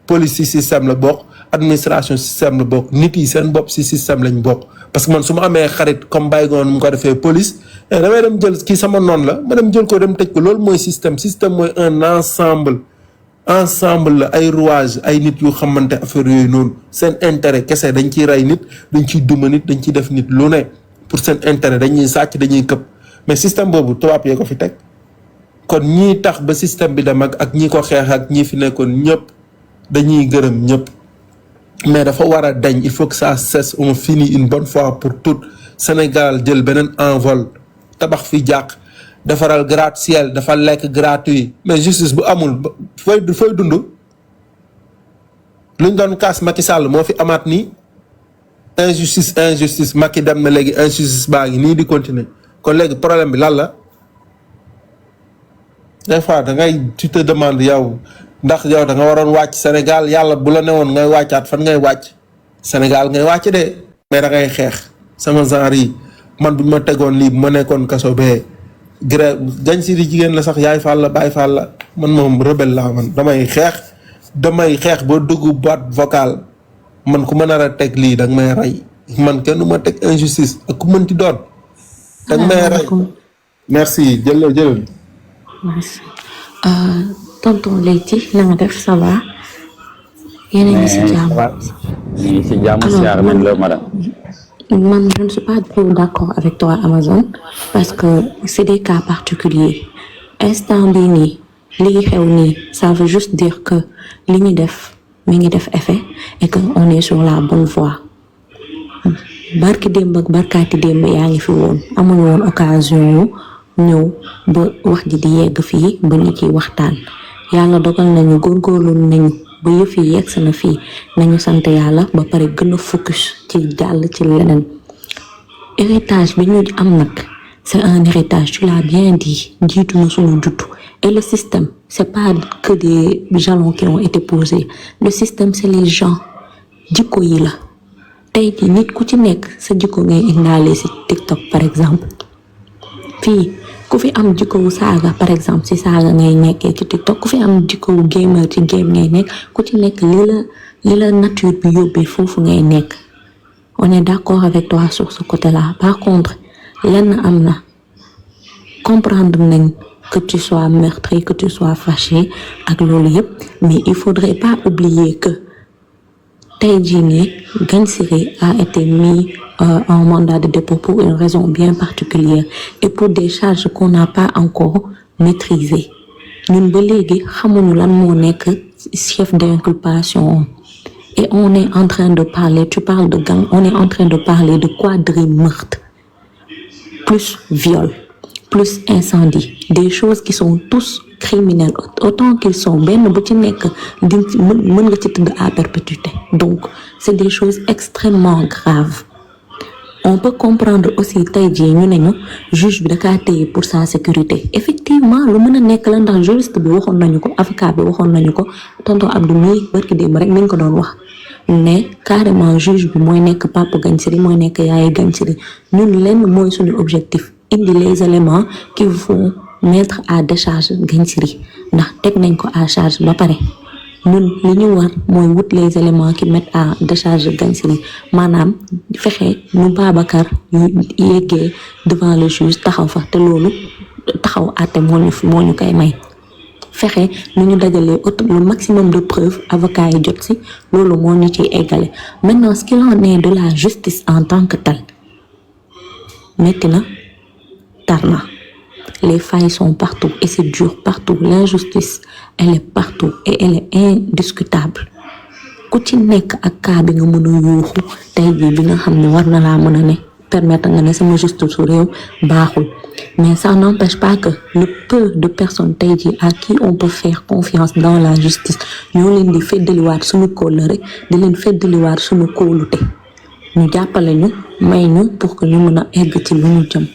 H: police si système la bokk administration système la bokk nit yi seen bopp si système lañ bokk parce que man su ma amee xarit comme Baygoon mu ko defee police damay dem jël kii sama noonu la ma dem jël ko dem tëj ko loolu mooy système mooy un ensemble la ay rouage ay nit yu xamante affaire yooyu noonu seen intérêt kese dañ ciy rey nit dañ ciy duma nit dañ ciy def nit lu ne pour seen intérêt dañuy sàcc dañuy këpp mais système boobu tubaab yee ko fi teg kon ñii tax ba système bi dem ak ñi ko xeex ak ñi fi nekkoon ñëpp dañuy gërëm ñëpp mais dafa war a dañ il faut que ça cesse on finit une bonne fois pour toutes Sénégal jël beneen envol tabax fi jàq defaral gratte-ciel dafa lekk gratuit mais justice bu amul fooy dund luñ doon kaas Macky Sall moo fi amaat nii injustice Macky dem na léegi injustice baa ngi nii di continuer kon léegi problème bi lan la des fois da ngay tu te demandes yow ndax yow da nga waroon wàcc Sénégal yàlla bu la newoon ngay wàccaat fan ngay wàcc Sénégal ngay wàcc de mais da ngay xeex sama genre yi man bu ñu ma tegoon lii bu ma nekkoon kaso bee gré gañ si di jigéen la sax yaay Fall la Baay Fall la man moom rebelle laa man damay xeex ba dugg boîte vocale man ku ma nar a teg lii da nga may rey man kenn du ma teg injustice ak ku mënti doon da nga may rey merci jëlal
K: merci tonton Leyti na nga def ça va yéen a ngi si jàmm
L: ngi si jàmm siyaar nañ la madame
K: man je ne suis pas du tout d'accord avec toi Amazon parce que c'est des cas particuliers instant bii nii li xew nii ça veut juste dire que li ñu def mi ngi def effet et que on est sur la bonne voie barki démb ak barkaati démb yaa ngi fi woon amuñu woon occasion ñëw ba wax ji di yegg fii ba ñu ciy waxtaan yàlla dogal nañu góorgóorlu nañu ba yëf yi yegg na fii nañu sant yàlla ba pare gën a focus ci jàll ci leneen héritage bi ñu am nag c'est un héritage tu l'as bien dit jiitu na suñu juddu et le système c'est pas que des jalons qui ont été posés le système c'est les gens jikko yi la tey jii nit ku ci nekk sa jikko ngay indaale ci TikTok par exemple fii ku fi am jikkowu saaga par exemple ci saaga ngay nekkee ci TikTok ku fi am jikkowu gamer ci game ngay nekk ku ci nekk li la nature bi yóbbee foofu ngay nekk on est d'accord avec toi sur ce côté-là par contre lenn am na comprendre nañ que tu sois meurtri que tu sois fâché ak loolu yëpp mais il faudrait pas oublier que tey jii nii Gagne Siré a été mis en mandat de dépôt pour une raison bien particulière et pour des charges qu'on n'a pas encore maîtrisées ñun ba léegi xamuñu lan moo nekk chef d'inculpation et on est en train de parler tu parles de gang on est en train de parler de quadri-meurtre plus viol plus incendie des choses qui sont tous criminels autant qu'ils sont benn bu ci nekk di mën nga ci tëdd à perpétuité donc c'est des choses extrêmement graves on peut comprendre aussi tey jii ñu ne ñu juge bi dakaa téye pour sa sécurité effectivement lu mën a nekk la ndax juriste bi waxoon nañu ko avocat bi waxoon nañu ko tonton Abdou mii barki démb rek nañ ko doon wax ne carrément juge bi mooy nekk papa Gagne Siré mooy nekk yaay Gagne Siré ñun lenn mooy suñu objectif indi les éléments qui vont mettre à décharge Gagne Siré ndax teg nañ ko à charge ba pare ñun li ñu war mooy wut les éléments qui mettent à décharge Gagne Siré maanaam fexe nu Babacar yu yeggee devant le juge taxaw fa te loolu taxaw àtte moo ñu koy may fexe nu ñu dajalee le maximum de preuves avocat yi jot si loolu moo ñu ciy eggale maintenant ce qu'il en est de la justice en tant que telle metti na tar na les failles sont partout et c'est dur partout l'injustice elle est partout et elle est indiscutable ku ci nekk ak cas bi nga mën a yuuxu tey jii bi nga xam ne war na laa mën a ne permettre nga ne sama justice su réew baaxul mais ça n'empêche pas que le peu de personnes tey jii à qui on peut faire confiance dans la justice ñoo leen di feddaliwaat suñu kóllëre di leen feddaliwaat suñu kóolute ñu jàppale ñu may ñu pour que ñu mën a egg ci lu ñu jëm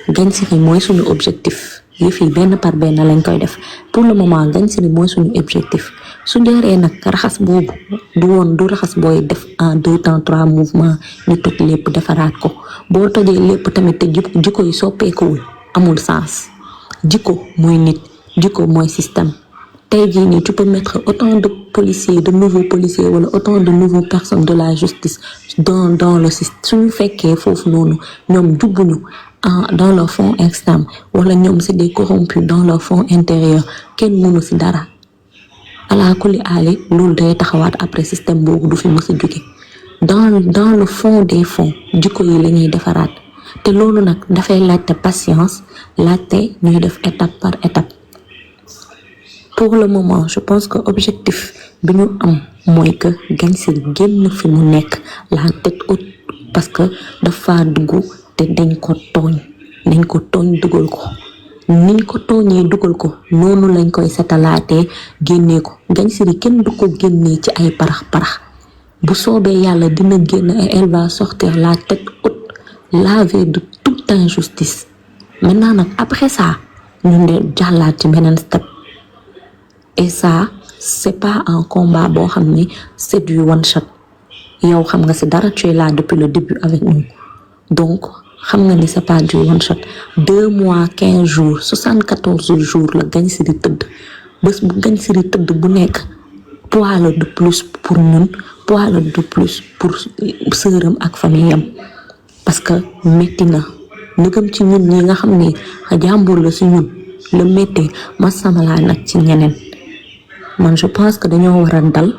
K: Gagne Siri mooy suñu objectif yëf yi benn par benn lañ koy def pour le moment Gagne Siri mooy suñu objectif su deeree nag raxas boobu du raxas booy def en 2 temps 3 mouvements ñu toj lépp defaraat ko boo tojee lépp tamit te jikko yi soppeekuwul amul sens jikko mooy nit jikko mooy système tey jii nii tu peux mettre autant de policiers de nouveaux policiers wala autant de nouvelles personnes de la justice dans le système suñu fekkee foofu noonu ñoom jubbuñu dans leur fond externe wala ñoom c'est des corrompus dans leur fond intérieur kenn mënu ci dara ala kulli aali loolu day taxawaat après système boobu du fi mës a jóge dans le fond des fonds jikko yi la ñuy defaraat te loolu nag dafay laajte patience laajte ñuy def étape par étape pour le moment je pense que objectif bi ñu am mooy que Gagne Siri génn fi mu nekk la tête haute parce que dafa dugg te dañ ko tooñ dugal ko niñ ko tooñee dugal ko noonu lañ koy setalaatee génnee ko Gagne Siri kenn du ko génnee ci ay parax bu soobee yàlla dina génn et elle va sortir la tête haute lavée de toute injustice maintenant nag après ça ñun de jàllaat ci beneen step et ça c'est pas un combat boo xam ne c'est du one shot yow xam nga ci dara tu es là depuis le début avec nous donc xam nga ni c'est pas du one shot 2 mois 15 jours 74 jours la Gagne Siri tëdd bés bu Gagne Siri tëdd bu nekk poids la de plus pour ñun poids la de plus pour sëram ak famille am parce que métti na ndegam ci ñun ñi nga xam ne jàmbur la ci ñun la méttee ma samalaa nag ci ñeneen man je pense que dañoo war a dal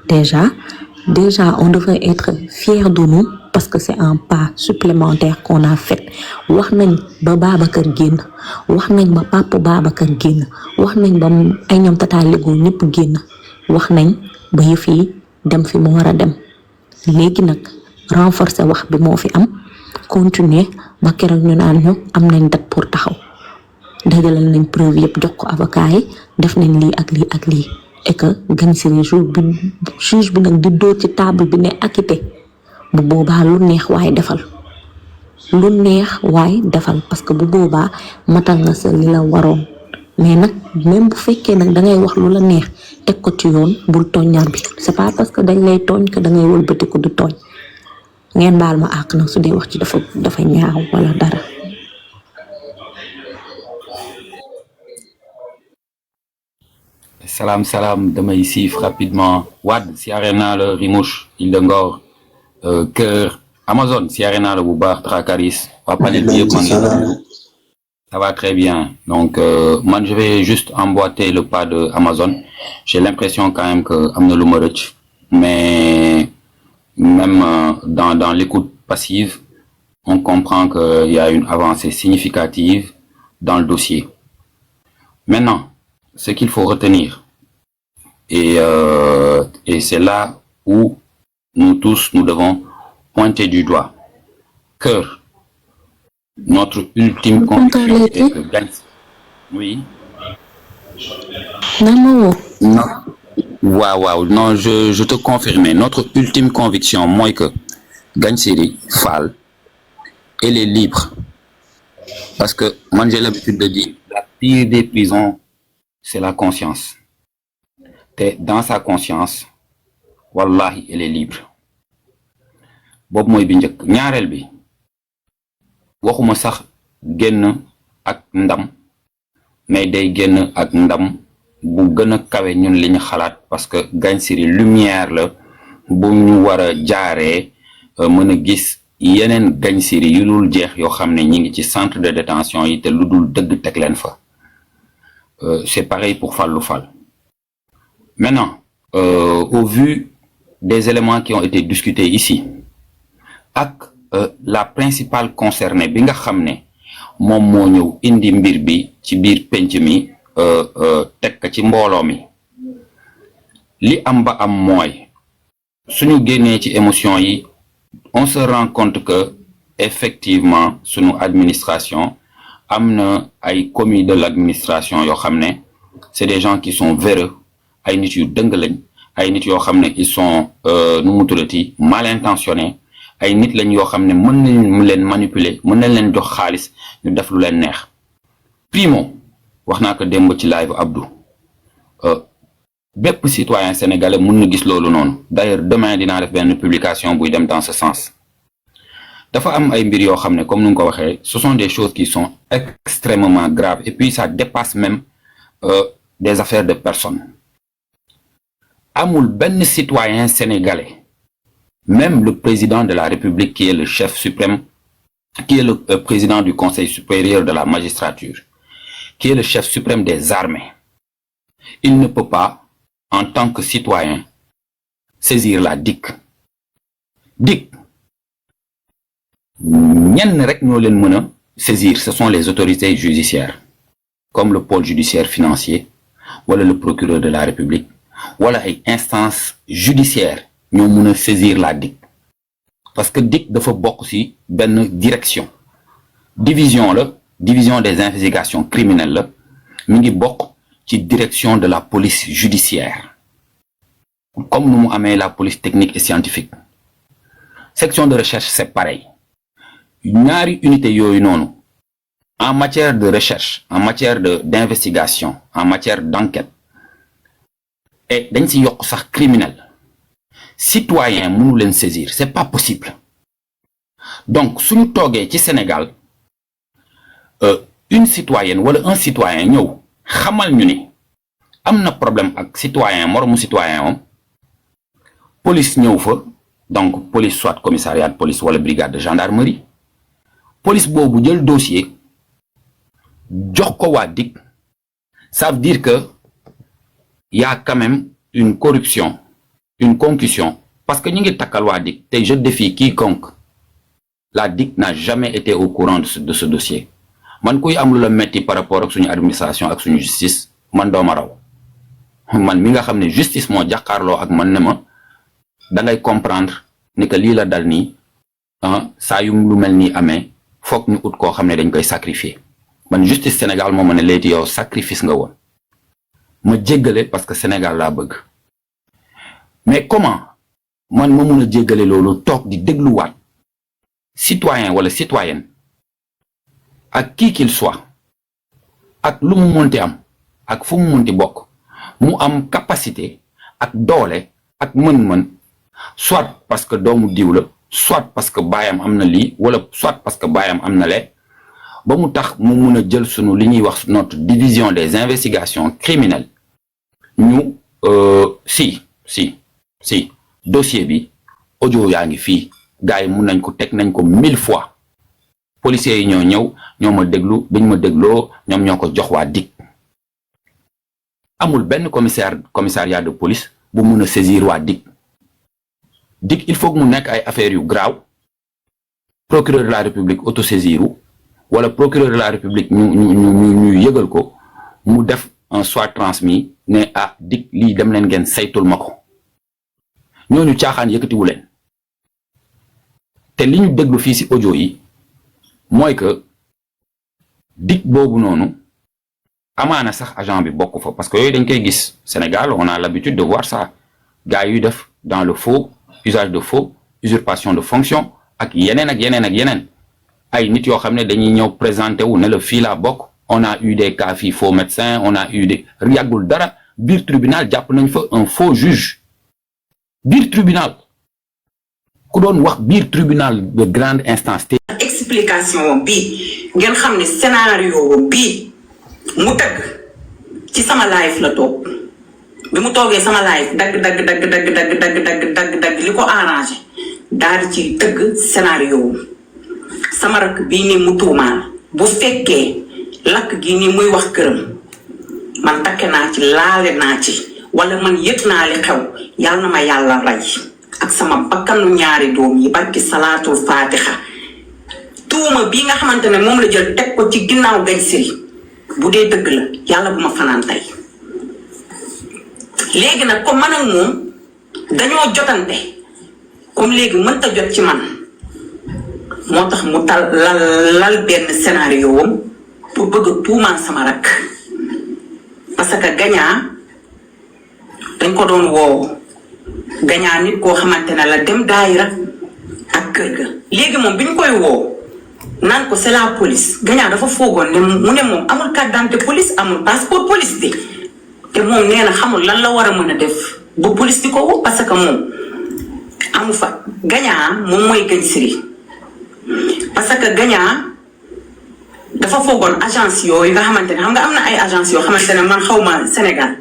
K: déjà on devrait être fiers de nous parce que c'est un pas supplémentaire qu'on a fait wax nañ ba Babacar génn wax nañ ba papa Babacar génn wax nañ ba ay ñoom tata Lego ñëpp génn wax nañ ba yëf yi dem fi mu war a dem léegi nag renforcer wax bi moo fi am continuer ba keroog ñu naan ñu am nañ date pour taxaw dajalal nañ preuve yëpp jox ko avocat yi def nañ lii ak lii ak lii et que Gagne Siri juge bi nag di dóor ci table bi ne acquitté bu boobaa lu neex waaye defal parce que bu boobaa matal nga sa li la waroon mais nag même bu fekkee nag dangay wax lu la neex teg ko ci yoon bul tooññar bi c'est pas parce que dañ lay tooñ que dangay wëlbati ko du tooñ ngeen baal ma àq nag su dee wax ci dafa ñaaw wala dara.
L: Salam, damay siif rapidement. Wad, siyaare naa la Rimouche, Île de Ngor, Cœur, Amazon, siyaare naa la bu baax, Trakaris, waa panel bi yëpp man ça va très bien. Donc, moi, je vais juste emboîter le pas de Amazon. J'ai l'impression quand même que am na lu ma rëcc, mais même dans l'écoute passive, on comprend qu'il y a une avancée significative dans le dossier. Maintenant, ce qu'il faut retenir, et c'est là où nous tous, nous devons pointer du doigt. Cœur, notre ultime conviction est que Gagne. Oui.
K: Non.
L: Waouh, non, je te confirme. Notre ultime conviction, moi, que Gagne Siri Fall, elle est libre. Parce que moi, j'ai l'habitude de dire, la pire des prisons, c'est la conscience. Et dans sa conscience, wallahi, elle est libre. Bob moy bi ñëk ñaarel bi waxuma sax genn ak ndam mais day genn ak ndam bu gëna kawé ñun liñu xalaat parce que Gagne Siri lumière la bu ñu wara jaaré mëna gis yeneen Gagne Siri yu dul jeex yoo xam ne ñi ngi ci centre de détention yi te lu dul dëgg teg leen fa. C'est pareil pour Fallou Fall. Maintenant, au vu des éléments qui ont été discutés ici, ak la principale concernée bi nga xam ne moom moo ñëw indi mbir bi ci biir penc mi teg ko ci mbooloo mi li am ba am mooy suñu génnee ci émotion yi on se rend compte que effectivement suñu administration am na ay commis de l'administration yoo xam ne c'est des gens qui sont véreux ay nit yu dëng lañ ay nit yoo xam ne ils sont nu mu tuddati mal intentionnés ay nit lañ yoo xam ne mën nañ leen manipuler mën nañ leen jox xaalis ñu def lu leen neex primo wax naa ko démb ci live Abdou bépp citoyen sénégalais mën na gis loolu noonu d'ailleurs demain dinaa def benn publication buy dem dans ce sens dafa am ay mbir yoo xam ne comme nu nga ko waxee ce sont des choses qui sont extrêmement graves et puis ça dépasse même des affaires de personnes amul benn citoyen sénégalais même le président de la République qui est le chef suprême qui est le président du Conseil supérieur de la magistrature qui est le chef suprême des armées il ne peut pas en tant que citoyen saisir la DIC DIC ñenn rek ñoo leen mën a saisir ce sont les autorités judiciaires comme le pôle judiciaire financier wala le procureur de la République wala ay instances judiciaires ñoo mën a saisir la DIC parce que DIC dafa bokk ci benn direction division la division des investigations criminelles la mi ngi bokk ci direction de la police judiciaire comme nu mu amee la police technique et scientifique section de recherche c'est pareil ñaari unité yooyu noonu en matière de recherche en matière d'investigation en matière d'enquête et dañ ci yokk sax criminel citoyen mënu leen saisir c'est pas possible donc suñu toogee ci Sénégal une citoyenne wala un citoyen ñëw xamal ñu ni am na problème ak citoyen moromu citoyen moom police ñëw fa donc police soit commissariat de police wala brigade de gendarmerie police boobu jël dossier jox ko waa DIC ça veut dire que y a quand même une corruption une concussion parce que ñu ngi takkal waa DIC te je défie quiconque la DIC n'a jamais été au courant de ce dossier man kuy am lu la metti par rapport ak suñu administration ak suñu justice man dooma raw man mi nga xam ne justice moo jàkkaarloo ak man ne ma da ngay comprendre ni que lii la dal nii saa yu lu mel nii amee foog ñu ut koo xam ne dañ koy sacrifier man justice Sénégal moo ma ne léegi yow sacrifice nga woon ma jéggale parce que Sénégal laa bëgg mais comment man ma mun a jéggale loolu toog di dégluwaat citoyen wala citoyenne ak qui qu'il soit ak lu mu munti am ak fu mu munti bokk mu am capacité ak doole ak mën-mën soit parce que doomu diw la soit parce que baayam am na lii wala soit parce que baayam am na lee ba mu tax mu mun a jël sunu li ñuy wax notre division des investigations criminelles ñu si dossier bi audio yaa ngi fii gars yi mun nañ ko teg nañ ko 1000 fois policiers yi ñoo ñëw ñoo ma déglu dañ ma dégloo ñoom ñoo ko jox waa DIC amul benn commissariat de police bu mun a saisir waa DIC il faut que mu nekk ay affaires yu grave procureur de la République autosaisiru wala procureur de la République ñu yëgal ko mu def un soit transmis ne DIC lii dem leen ngeen saytul ma ko ñooñu caaxaan yëkkatiwu leen te li ñu déglu fii ci audio yi mooy que DIC boobu noonu amaana sax agent bi bokk fa parce que yooyu dañ koy gis Sénégal on a l'habitude de voir ça gars yuy def dans le faux usage de faux usurpation de fonction ak yeneen ay nit yoo xam ne dañuy ñëw présenter wu ne la fii laa bokk on a eu des cas fii faux médecins on a eu des yàggul dara biir tribunal jàpp nañ fa un faux juge biir tribunal ku doon wax biir tribunal de grande instance te
A: explication bi ngeen xam ne scénario bi mu tëgg ci sama live la toog bi mu toogee sama live dagg li ko arrangé daal di ci tëgg scénario sama rakk bii nii mu tuumaal bu fekkee lakk gi nii muy wax këram man takke naa ci laale naa ci wala man yëg naa li xew yàlla na ma yàlla rey ak sama bakkanu ñaari doom yi barki salaatul fatiha tuuma bi nga xamante ne moom la jël teg ko ci ginnaaw Gagne Siri bu dee dëgg la yàlla bu ma fanaan tey léegi nag comme man ak moom dañoo jotante comme léegi mënta jot ci man moo tax mu tal lal benn scénario wam pour bëgg a tuumaan sama rakk parce que gañaa dañ ko doon woow gañaa nit koo xamante ne la dem daayira ak kër ga léegi moom bi ñu koy woow naan ko c'est la police gañaa dafa foogoon ne mu ne moom amul carte d'identité police amul passeport police bi te moom nee na xamul lan la war a mën a def ba police di ko woo parce que moom amu fa gañaa moom mooy Gagne Siri parce que gañaa dafa foogoon agence yooyu nga xamante ne xam nga am na ay agence yoo xamante ne man xaw ma Sénégal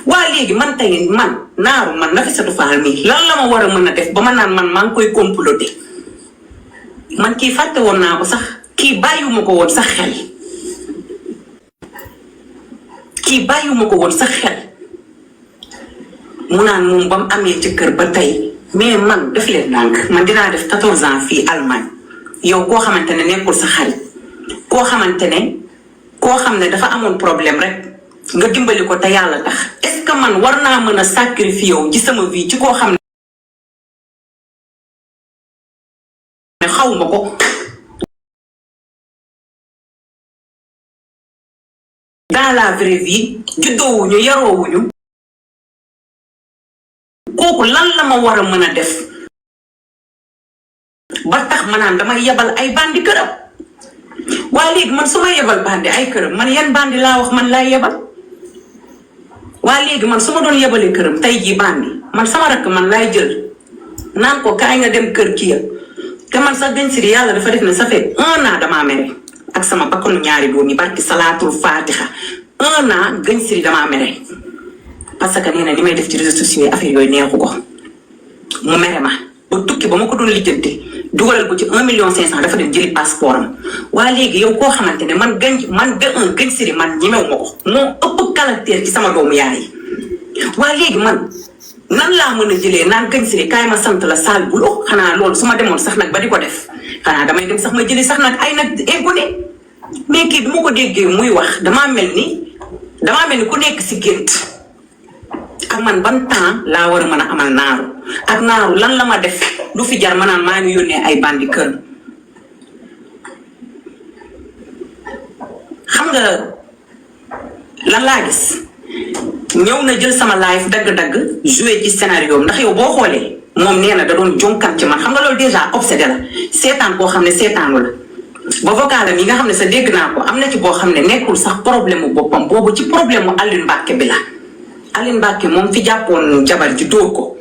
A: waa léegi man tey man naaru man Nafissatou Fall mii lan la ma war a mën a def ba ma naan man maa ngi koy comploter man kii fàtte woon naa ko sax kii bàyyiwuma ko woon sax xel mu naan moom ba mu amee ci kër ba tey mais man def leen ndànk man dinaa def 14 ans fii Allemagne yow koo xamante ne nekkul sa xarit koo xamante ne koo xam ne dafa amoon problème rek nga dimbali ko te yàlla tax est-ce que man war naa mën a sacrifier wu ci sama vie ci koo xam ne xawma ko dans la vraie vie juddoowuñu yaroowuñu kooku lan la ma war a mën a def ba tax ma naan damay yebal ay bandi këram waa léegi man su ma yebal bandi ay këram man yan bandi laa wax man laay yebal waa léegi man su ma doon yebalee këram tey jii bandi man sama rakk man laay jël naan ko kaay nga dem kër kii te man sax Gagne Siri yàlla dafa def ne ça fait 1 an damaa mere ak sama bakkanu ñaari doom yi barki salaatul fatiha 1 an Gagne Siri damaa mere parce que nee na li may def ci réseaux sociaux yi affaire yooyu neexu ko mu mere ma ba tukki ba ma ko doon lijjanti dugalal ko ci 1,5 million dafa dem jëli passeport am waa léegi yow koo xamante ne man Gagne Siri man ñemew ma ko moo ëpp caractère ci sama doomu yaay yi waa léegi man nan laa mën a jëlee naan Gagne Siri kaay ma sant la sale boulot xanaa loolu su ma demoon sax nag ba di ko def xanaa damay dem sax ma jëli sax nag ay nag inconnu mais kii bi ma ko déggee muy wax damaa mel ni ku nekk si gént ak man ban temps laa war a mën a amal naaru ak naaru lan la ma def lu fi jar ma naan maa ngi yónnee ay bandi kër xam nga lan laa gis ñëw na jël sama live dagg-dagg joué ci scénario ndax yow boo xoolee moom nee na da doon jonkan ci man xam nga loolu déjà obsédé la seetaan koo xam ne seetaanu la ba vocalam yi nga xam ne sa dégg naa ko am na ci boo xam ne nekkul sax problème mu boppam boobu ci problème mu Aline Mbacke bi la Aline Mbacke moom fi jàppoon jabar ji dóor ko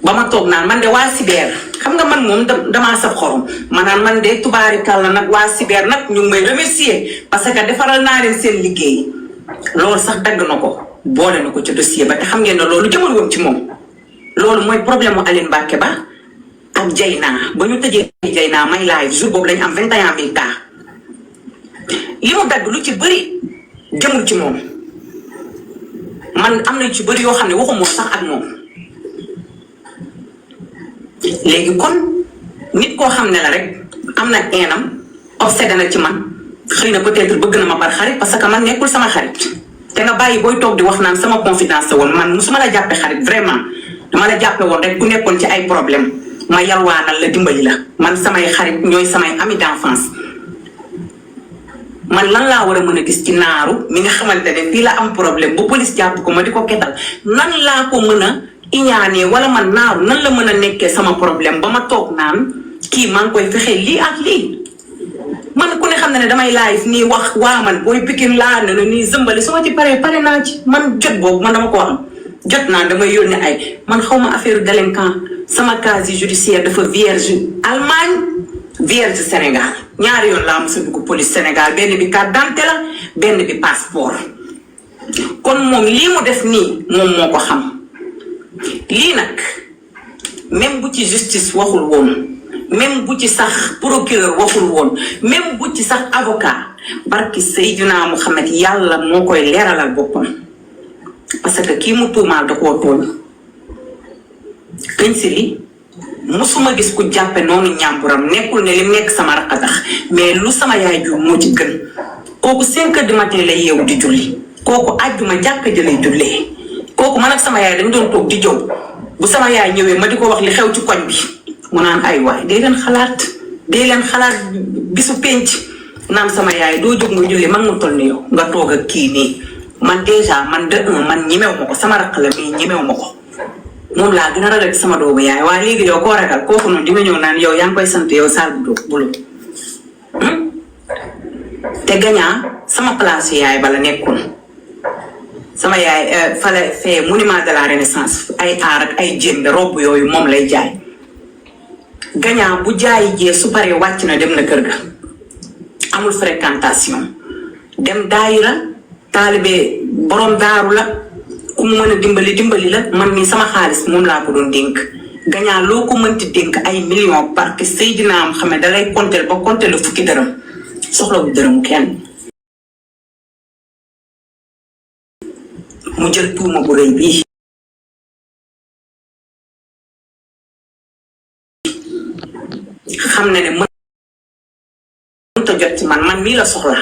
A: ba ma toog naan man de waa Sibeer xam nga man moom damaa saf xorom maanaam man de tubaarikal na nag waa Sibeer nag ñu ngi may remercier parce que defaral naa leen seen liggéey loolu sax dagg na ko boole na ko ci dossier ba te xam ngeen ne loolu jëmal woon ci moom loolu mooy problème mu Aline Mbacke ba ak Jayna ba ñu tëjee Jayna may live jour boobu lañu am 21 000 cas li mu dagg lu ci bëri jëmul ci moom man am na ci bëri yoo xam ne waxuma sax ak moom léegi kon nit koo xam ne la rek am na eenam obsédé na ci man xëy na peut-être bëgg na ma par xarit parce que man nekkul sama xarit te nga bàyyi booy toog di wax naan sama confidence la woon man musuma la jàppe xarit vraiment dama la jàppe woon rek ku nekkoon ci ay problème ma yalwaanal la dimbali la man samay xarit ñooy samay amis d'enfance man lan laa war a mën a gis ci naaru mi nga xamante ne fii la am problème bu police jàpp ko ma di ko ketal nan laa ko mën a iñaanee wala man naaru nan la mën a nekkee sama problème ba ma toog naan kii maa ngi koy fexee lii ak lii man ku ne xam ne damay live nii wax waa man booy Pikine laa ne na nii zëmbali su ma ci pare naa ci man jot boobu man dama ko am jot naa damay yónnee ay man xaw ma affaire délinquant sama casier judiciaire dafa vierge Allemagne vierge Sénégal ñaari yoon laa mos a dugg police Sénégal benn bi carte d'identité la benn bi passeport kon moom lii mu def nii moom moo ko xam lii nag même bu ci justice waxul woon même bu ci sax procureur waxul woon même bu ci sax avocat barki Seydina Muhammad yàlla moo koy leeralal boppam parce que kii mu tuumaal da koo tooñ Gagne Siri musuma gis ku jàppe noonu ñàmburam nekkul ne li nekk sama rakk tax mais lu sama yaay ju moo ci gën kooku 5 heures du matin lay yeewu di julli kooku àjjuma jàkka ja lay jullee kooku man ak sama yaay dañ doon toog di jow bu sama yaay ñëwee ma di ko wax li xew ci koñ bi mu naan ay waay dee leen xalaat bisu penc naan sama yaay doo jóg nga julli man mu toll ni yow nga toog ak kii nii man déjà man de man ñemew ma ko sama rakk la mais ñemew ma ko moom laa gën a ragal sama doomu yaay waaye léegi yow koo ragal kooku noonu dina ñëw naan yow yaa ngi koy sant yow Saal Bulu te gañaa sama place yaay bala nekkoon sama yaay fale fee monument de la renaissance ay aar ak ay jënd robb yooyu moom lay jaay gañaa bu jaayi jee su paree wàcc na dem na kër ga amul fréquentation dem daayira taalibe borom daaru la ku mu mën a dimbali la man mii sama xaalis moom laa ko doon dénk gañaa loo ko mënti dénk ay millions parce que Seydina am xam ne dalay compter ba compter la fukki dërëm soxla bu dërëm kenn mu jël tuuma bu rëy bii xam ne mënta jot ci man mii la soxla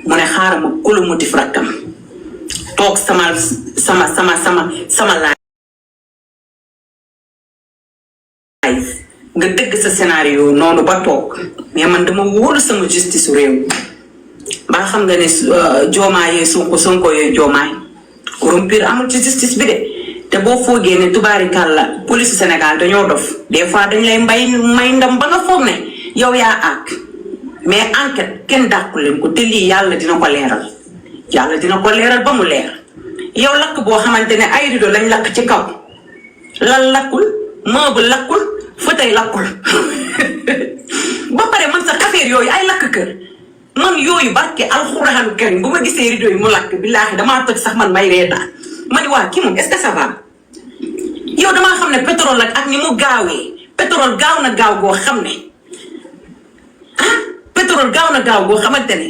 A: mu ne xaaral ma kulu motif rakkam toog sama laay nga dëgg sa scénario noonu ba toog mais man dama wóolu sama justice réew ba xam nga ne joomaayee Sonko yooyu joomaay corrompir amul ci justice bi de te boo foogee ne tubaarikàlla police Sénégal dañoo dof des fois dañ lay may ndam ba nga foog ne yow yaa àgg mais enquête kenn dàqu leen ko te lii yàlla dina ko leeral ba mu leer yow lakk boo xamante ne ay rido lañ lakk ci kaw lan lakkul meuble lakkul fauteuil lakkul ba pare man sax affaire yooyu ay lakk kër man yooyu barke alxuraanu karim bu ma gisee rido yi mu lakk billaahi damaa toj sax man may reetaan ma ni waa kii moom est-ce que ça va yow damaa xam ne pétrole ak ni mu gaawee pétrole gaaw na gaaw goo xam ne pétrole gaaw na gaaw goo xamante ne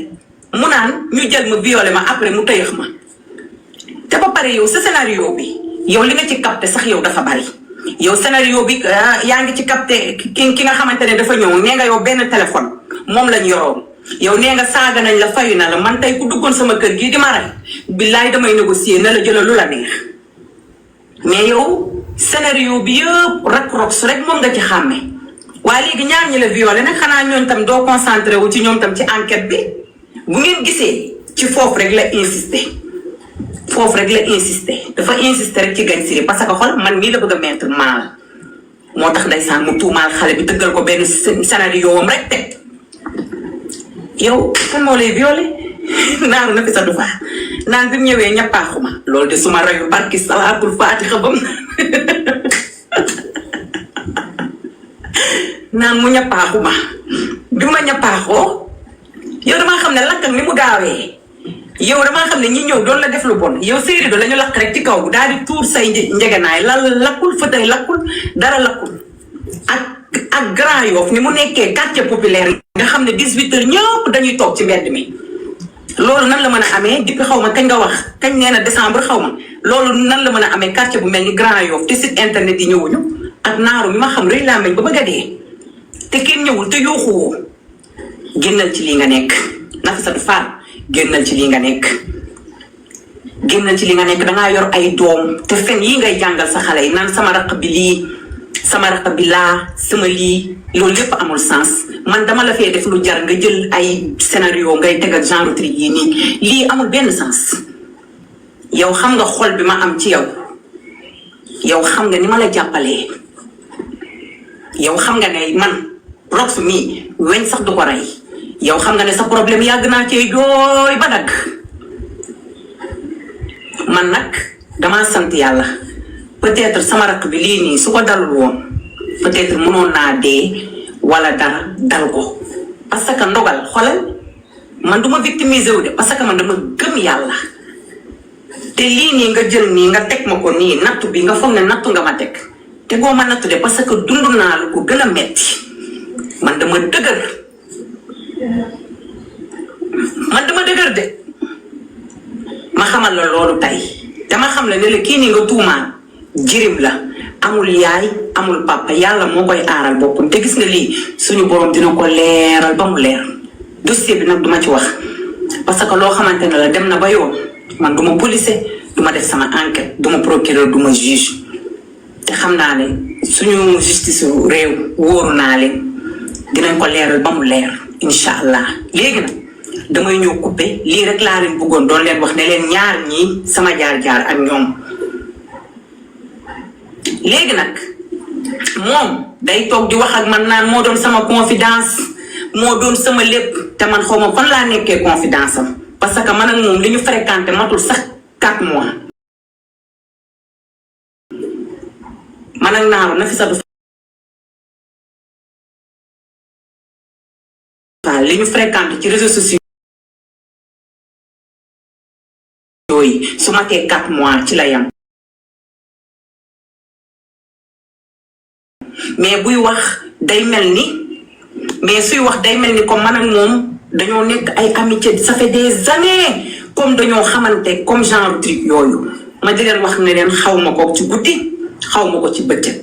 A: mu naan ñu jël ma violé ma après mu tëyëx ma te ba pare yow sa scénario bi yow li nga ci capté sax yow dafa bari yow scénario bi yaa ngi ci capté ki nga xamante ne dafa ñëw nee nga yow benn téléphone moom lañ yoroon yow nee nga saaga nañ la fayu na la man tey ku duggoon sama kër gii di ma rey billaay damay négocier na la jëlal lu la neex mais yow scénario bi yëpp rek moom nga ci xàmme waaye léegi ñaar ñi la violé nag xanaa ñooñ tam doo concentré wu ci ñoom tam ci enquête bi bu ngeen gisee ci foofu rek la insister dafa insister rek ci Gagne Siri parce que xool man mii la bëgg a mettre mal moo tax ndeysaan mu tuumaal xale bi dëggal ko benn scénario wam rek teg yow kan moo lay violé naaru na fi sa du faa naan bi mu ñëwee ñappaaxuma loolu de suma rayu barki salaatul faatixa bam naan mu ñappaaxuma bi ma ñappaaxoo yow damaa xam ne lakk ni mu gaawee yow damaa xam ne ñi ñëw doon la def lu bon yow séeri do lañu lakk rek ci kaw daal di tuur say njegenaay lal lakkul fauteuil lakkul dara lakkul ak Grand Yoff ni mu nekkee quartier populaire nga xam ne 18h ñëpp dañuy toog ci mbedd mi loolu nan la mën a amee depuis xaw ma kañ nga wax kañ nee na décembre xaw ma loolu nan la mën a amee quartier bu mel ni Grand Yoff te site internet yi ñëwuñu ak naaru mi ma xam rëy laa meñ ba bëgg a dee te kenn ñëwul te yooxuwoo génnal ci lii nga nekk Nafissatou Fall génnal ci lii nga nekk dangaa yor ay doom te fen yi ngay jàngal sa xale yi naan sama raq bi lii sama raq bi laa sama lii loolu lépp amul sens man dama la fee def lu jar nga jël ay scénario ngay teg ak genre tri yi nii lii amul benn sens yow xam nga xol bi ma am ci yow xam nga ni ma la jàppalee yow xam nga ne man rox mi weñ sax du ko rey yow xam nga ne sa problème yàgg naa cee jooy ba dagg man nag damaa sant yàlla peut-être sama rakk bi lii nii su ko dalul woon peut-être mënoon naa dee wala dara dal ko parce que ndogal xoolal man duma victimiser wu de parce que man dama gëm yàlla te lii nii nga jël nii nga teg ma ko nii nattu bi nga foog ne nattu nga ma teg te boo ma nattu de parce que dund naa lu ko gën a metti man dama dëgër de ma xamal la loolu tey dama xam la ne la kii nii nga tuumaan jirim la amul yaay amul papa yàlla moo koy aaral boppam te gis nga lii suñu borom dina ko leeral ba mu leer dossier bi nag duma ci wax parce que loo xamante ne la dem na ba yoon man duma policier duma def sama enquête duma procureur duma juge te xam naa ne suñu justice réew wóoru naa leen dinañ ko leeral ba mu leer incha allah. léegi nag damay ñëw coupé lii rek laa leen bëggoon doon leen wax ne leen ñaar ñii sama jaar-jaar ak ñoom. léegi nag moom day toog di wax ak man naan moo doon sama confidence moo doon sama lépp te man xaw ma fan laa nekkee confidence am parce que man ak moom li ñu fréquenté matul sax 4 mois. man ak Naaru Nafissatou Fall li ñu fréquenté ci réseaux sociaux yi su matee 4 mois ci la yam. mais buy wax day mel ni mais suy wax day mel ni comme man ak moom dañoo nekk ay amitié ça fait des années comme dañoo xamante comme genre truc yooyu ma di leen wax ne leen xaw ma ko ci guddi xaw ma ko ci bëccëg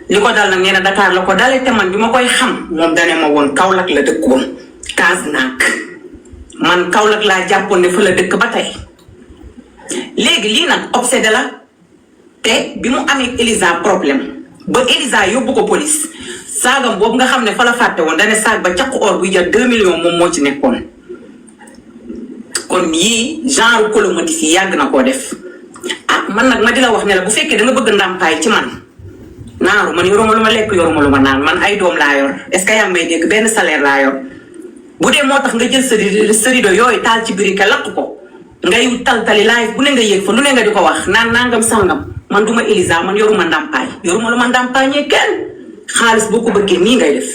A: li ko dal nag nee na Dakar la ko dalee te man bi ma koy xam moom dane ma woon Kaolack la dëkkoon Kasnack man Kaolack laa jàppoon ne fa la dëkk ba tey léegi lii nag obsédé la te bi mu amee Elisa problème ba Elisa yóbbu ko police saagam boobu nga xam ne fa la fàtte woon dane saag ba caq or buy jar 2 millions moom moo ci nekkoon kon yii genre colomotif yi yàgg na koo def ah man nag ma di la wax ne la bu fekkee da nga bëgg ndàmpaay ci man Naaru man yoruma lu ma lekk yoruma lu ma naan man ay doom laa yor est-ce que yaa may dégg benn salaire laa yor bu dee moo tax nga jël sa rido yooyu taal ci biir ka lakk ko ngay tal-tali live bu ne nga yéeg fa lu ne nga di ko wax naan nangam sangam man duma Elisa man yoruma ndàmpaay yoruma lu ma ndàmpaañee kenn xaalis boo ko bëggee nii ngay def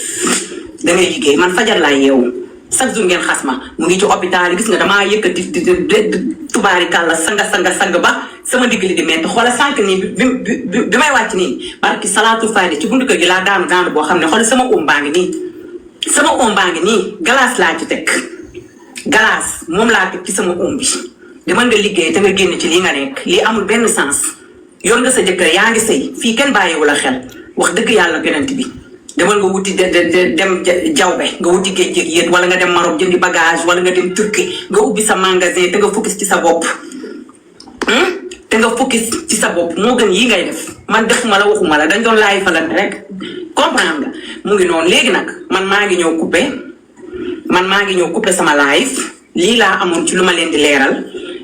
A: da ngay liggéey man fajar laa yeewu chaque jour ngeen xas ma mu ngi ci hôpital yi gis nga damaa yëkkati tubaari kàlla sang ba sama diggali di metti xoola sànq nii bi may wàcc nii barki salaatu fayda ci buntu kër gi laa daanu boo xam ne xoola sama baa ngi nii glace laa ci teg glace moom laa teg ci sama bi dama nga liggéey te nga génn ci lii nga nekk lii amul benn sens yoon nga sa jëkkër yaa ngi sëy fii kenn bàyyiwu la xel wax dëgg yàlla yonent bi demal nga wuti dem jawbe nga wuti géej yéet wala nga dem Maroc jëndi bagage wala nga dem Turquie nga ubbi sa magasin te nga focus ci sa bopp moo gën yi ngay def man defuma la waxuma la dañ doon laay falante rek comprendre nga mu ngi noonu léegi nag man maa ngi ñëw coupé sama live lii laa amoon ci lu ma leen di leeral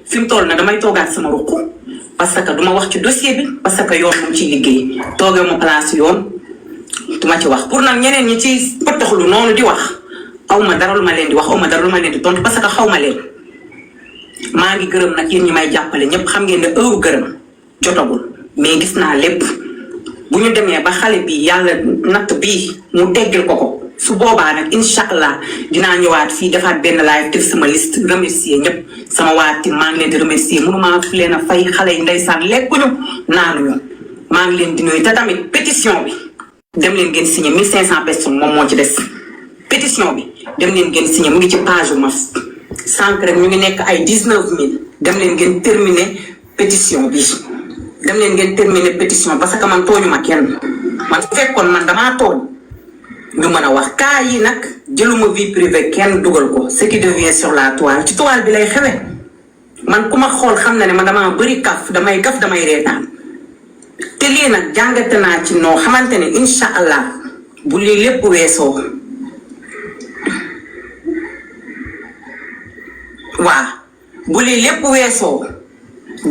A: fi mu toll na damay toogaat sama ruq parce que duma wax ci dossier bi parce que yoon mu ciy liggéey toogee ma place yoon duma ci wax pour nag ñeneen ñi ci pëttaxlu noonu di wax aw ma dara lu ma leen di wax aw ma dara lu ma leen di tontu parce que xaw ma leen maa ngi gërëm nag yéen ñi may jàppale ñëpp xam ngeen ne heure gërëm jotagul mais gis naa lépp bu ñu demee ba xale bi yàlla natt bii mu teggil ko su boobaa nag incha allah dinaa ñëwaat fii defaat benn live def sama liste remercier ñëpp sama waati maa ngi leen di remercier mënuma leen a fay xale yi ndeysaan lekkuñu naanuñu maa ngi leen di nuyu te tamit pétition bi dem leen ngeen signé 1500 personnes moom moo ci des pétition bi dem leen ngeen signé mu ngi ci page yu mas sànq rek ñu ngi nekk ay 19000 dem leen ngeen terminer pétition bi dem leen ngeen terminer pétition parce que man tooñu ma kenn man su fekkoon man damaa tooñ ñu mën a wax cas yi nag jëluma vie privée kenn dugal ko ce qui devient sur la toile ci toile bi lay xewe man ku ma xool xam na ne man damaa bëri kaf damay reetaan te lii nag jàngate naa ci noo xamante ne incha allah bu lii lépp weesoo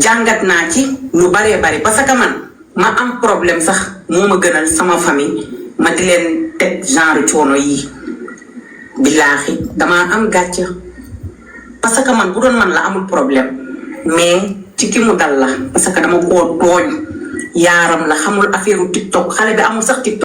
A: jàngat naa ci lu baree bari parce que man ma am problème sax moo ma gënal sama famille ma di leen teg genre coono yi billaahi damaa am gàcce parce que man bu doon man la amul problème mais ci ki mu dal la parce que dama koo tooñ yaaram la xamul affaire TikTok xale bi amul sax TikTok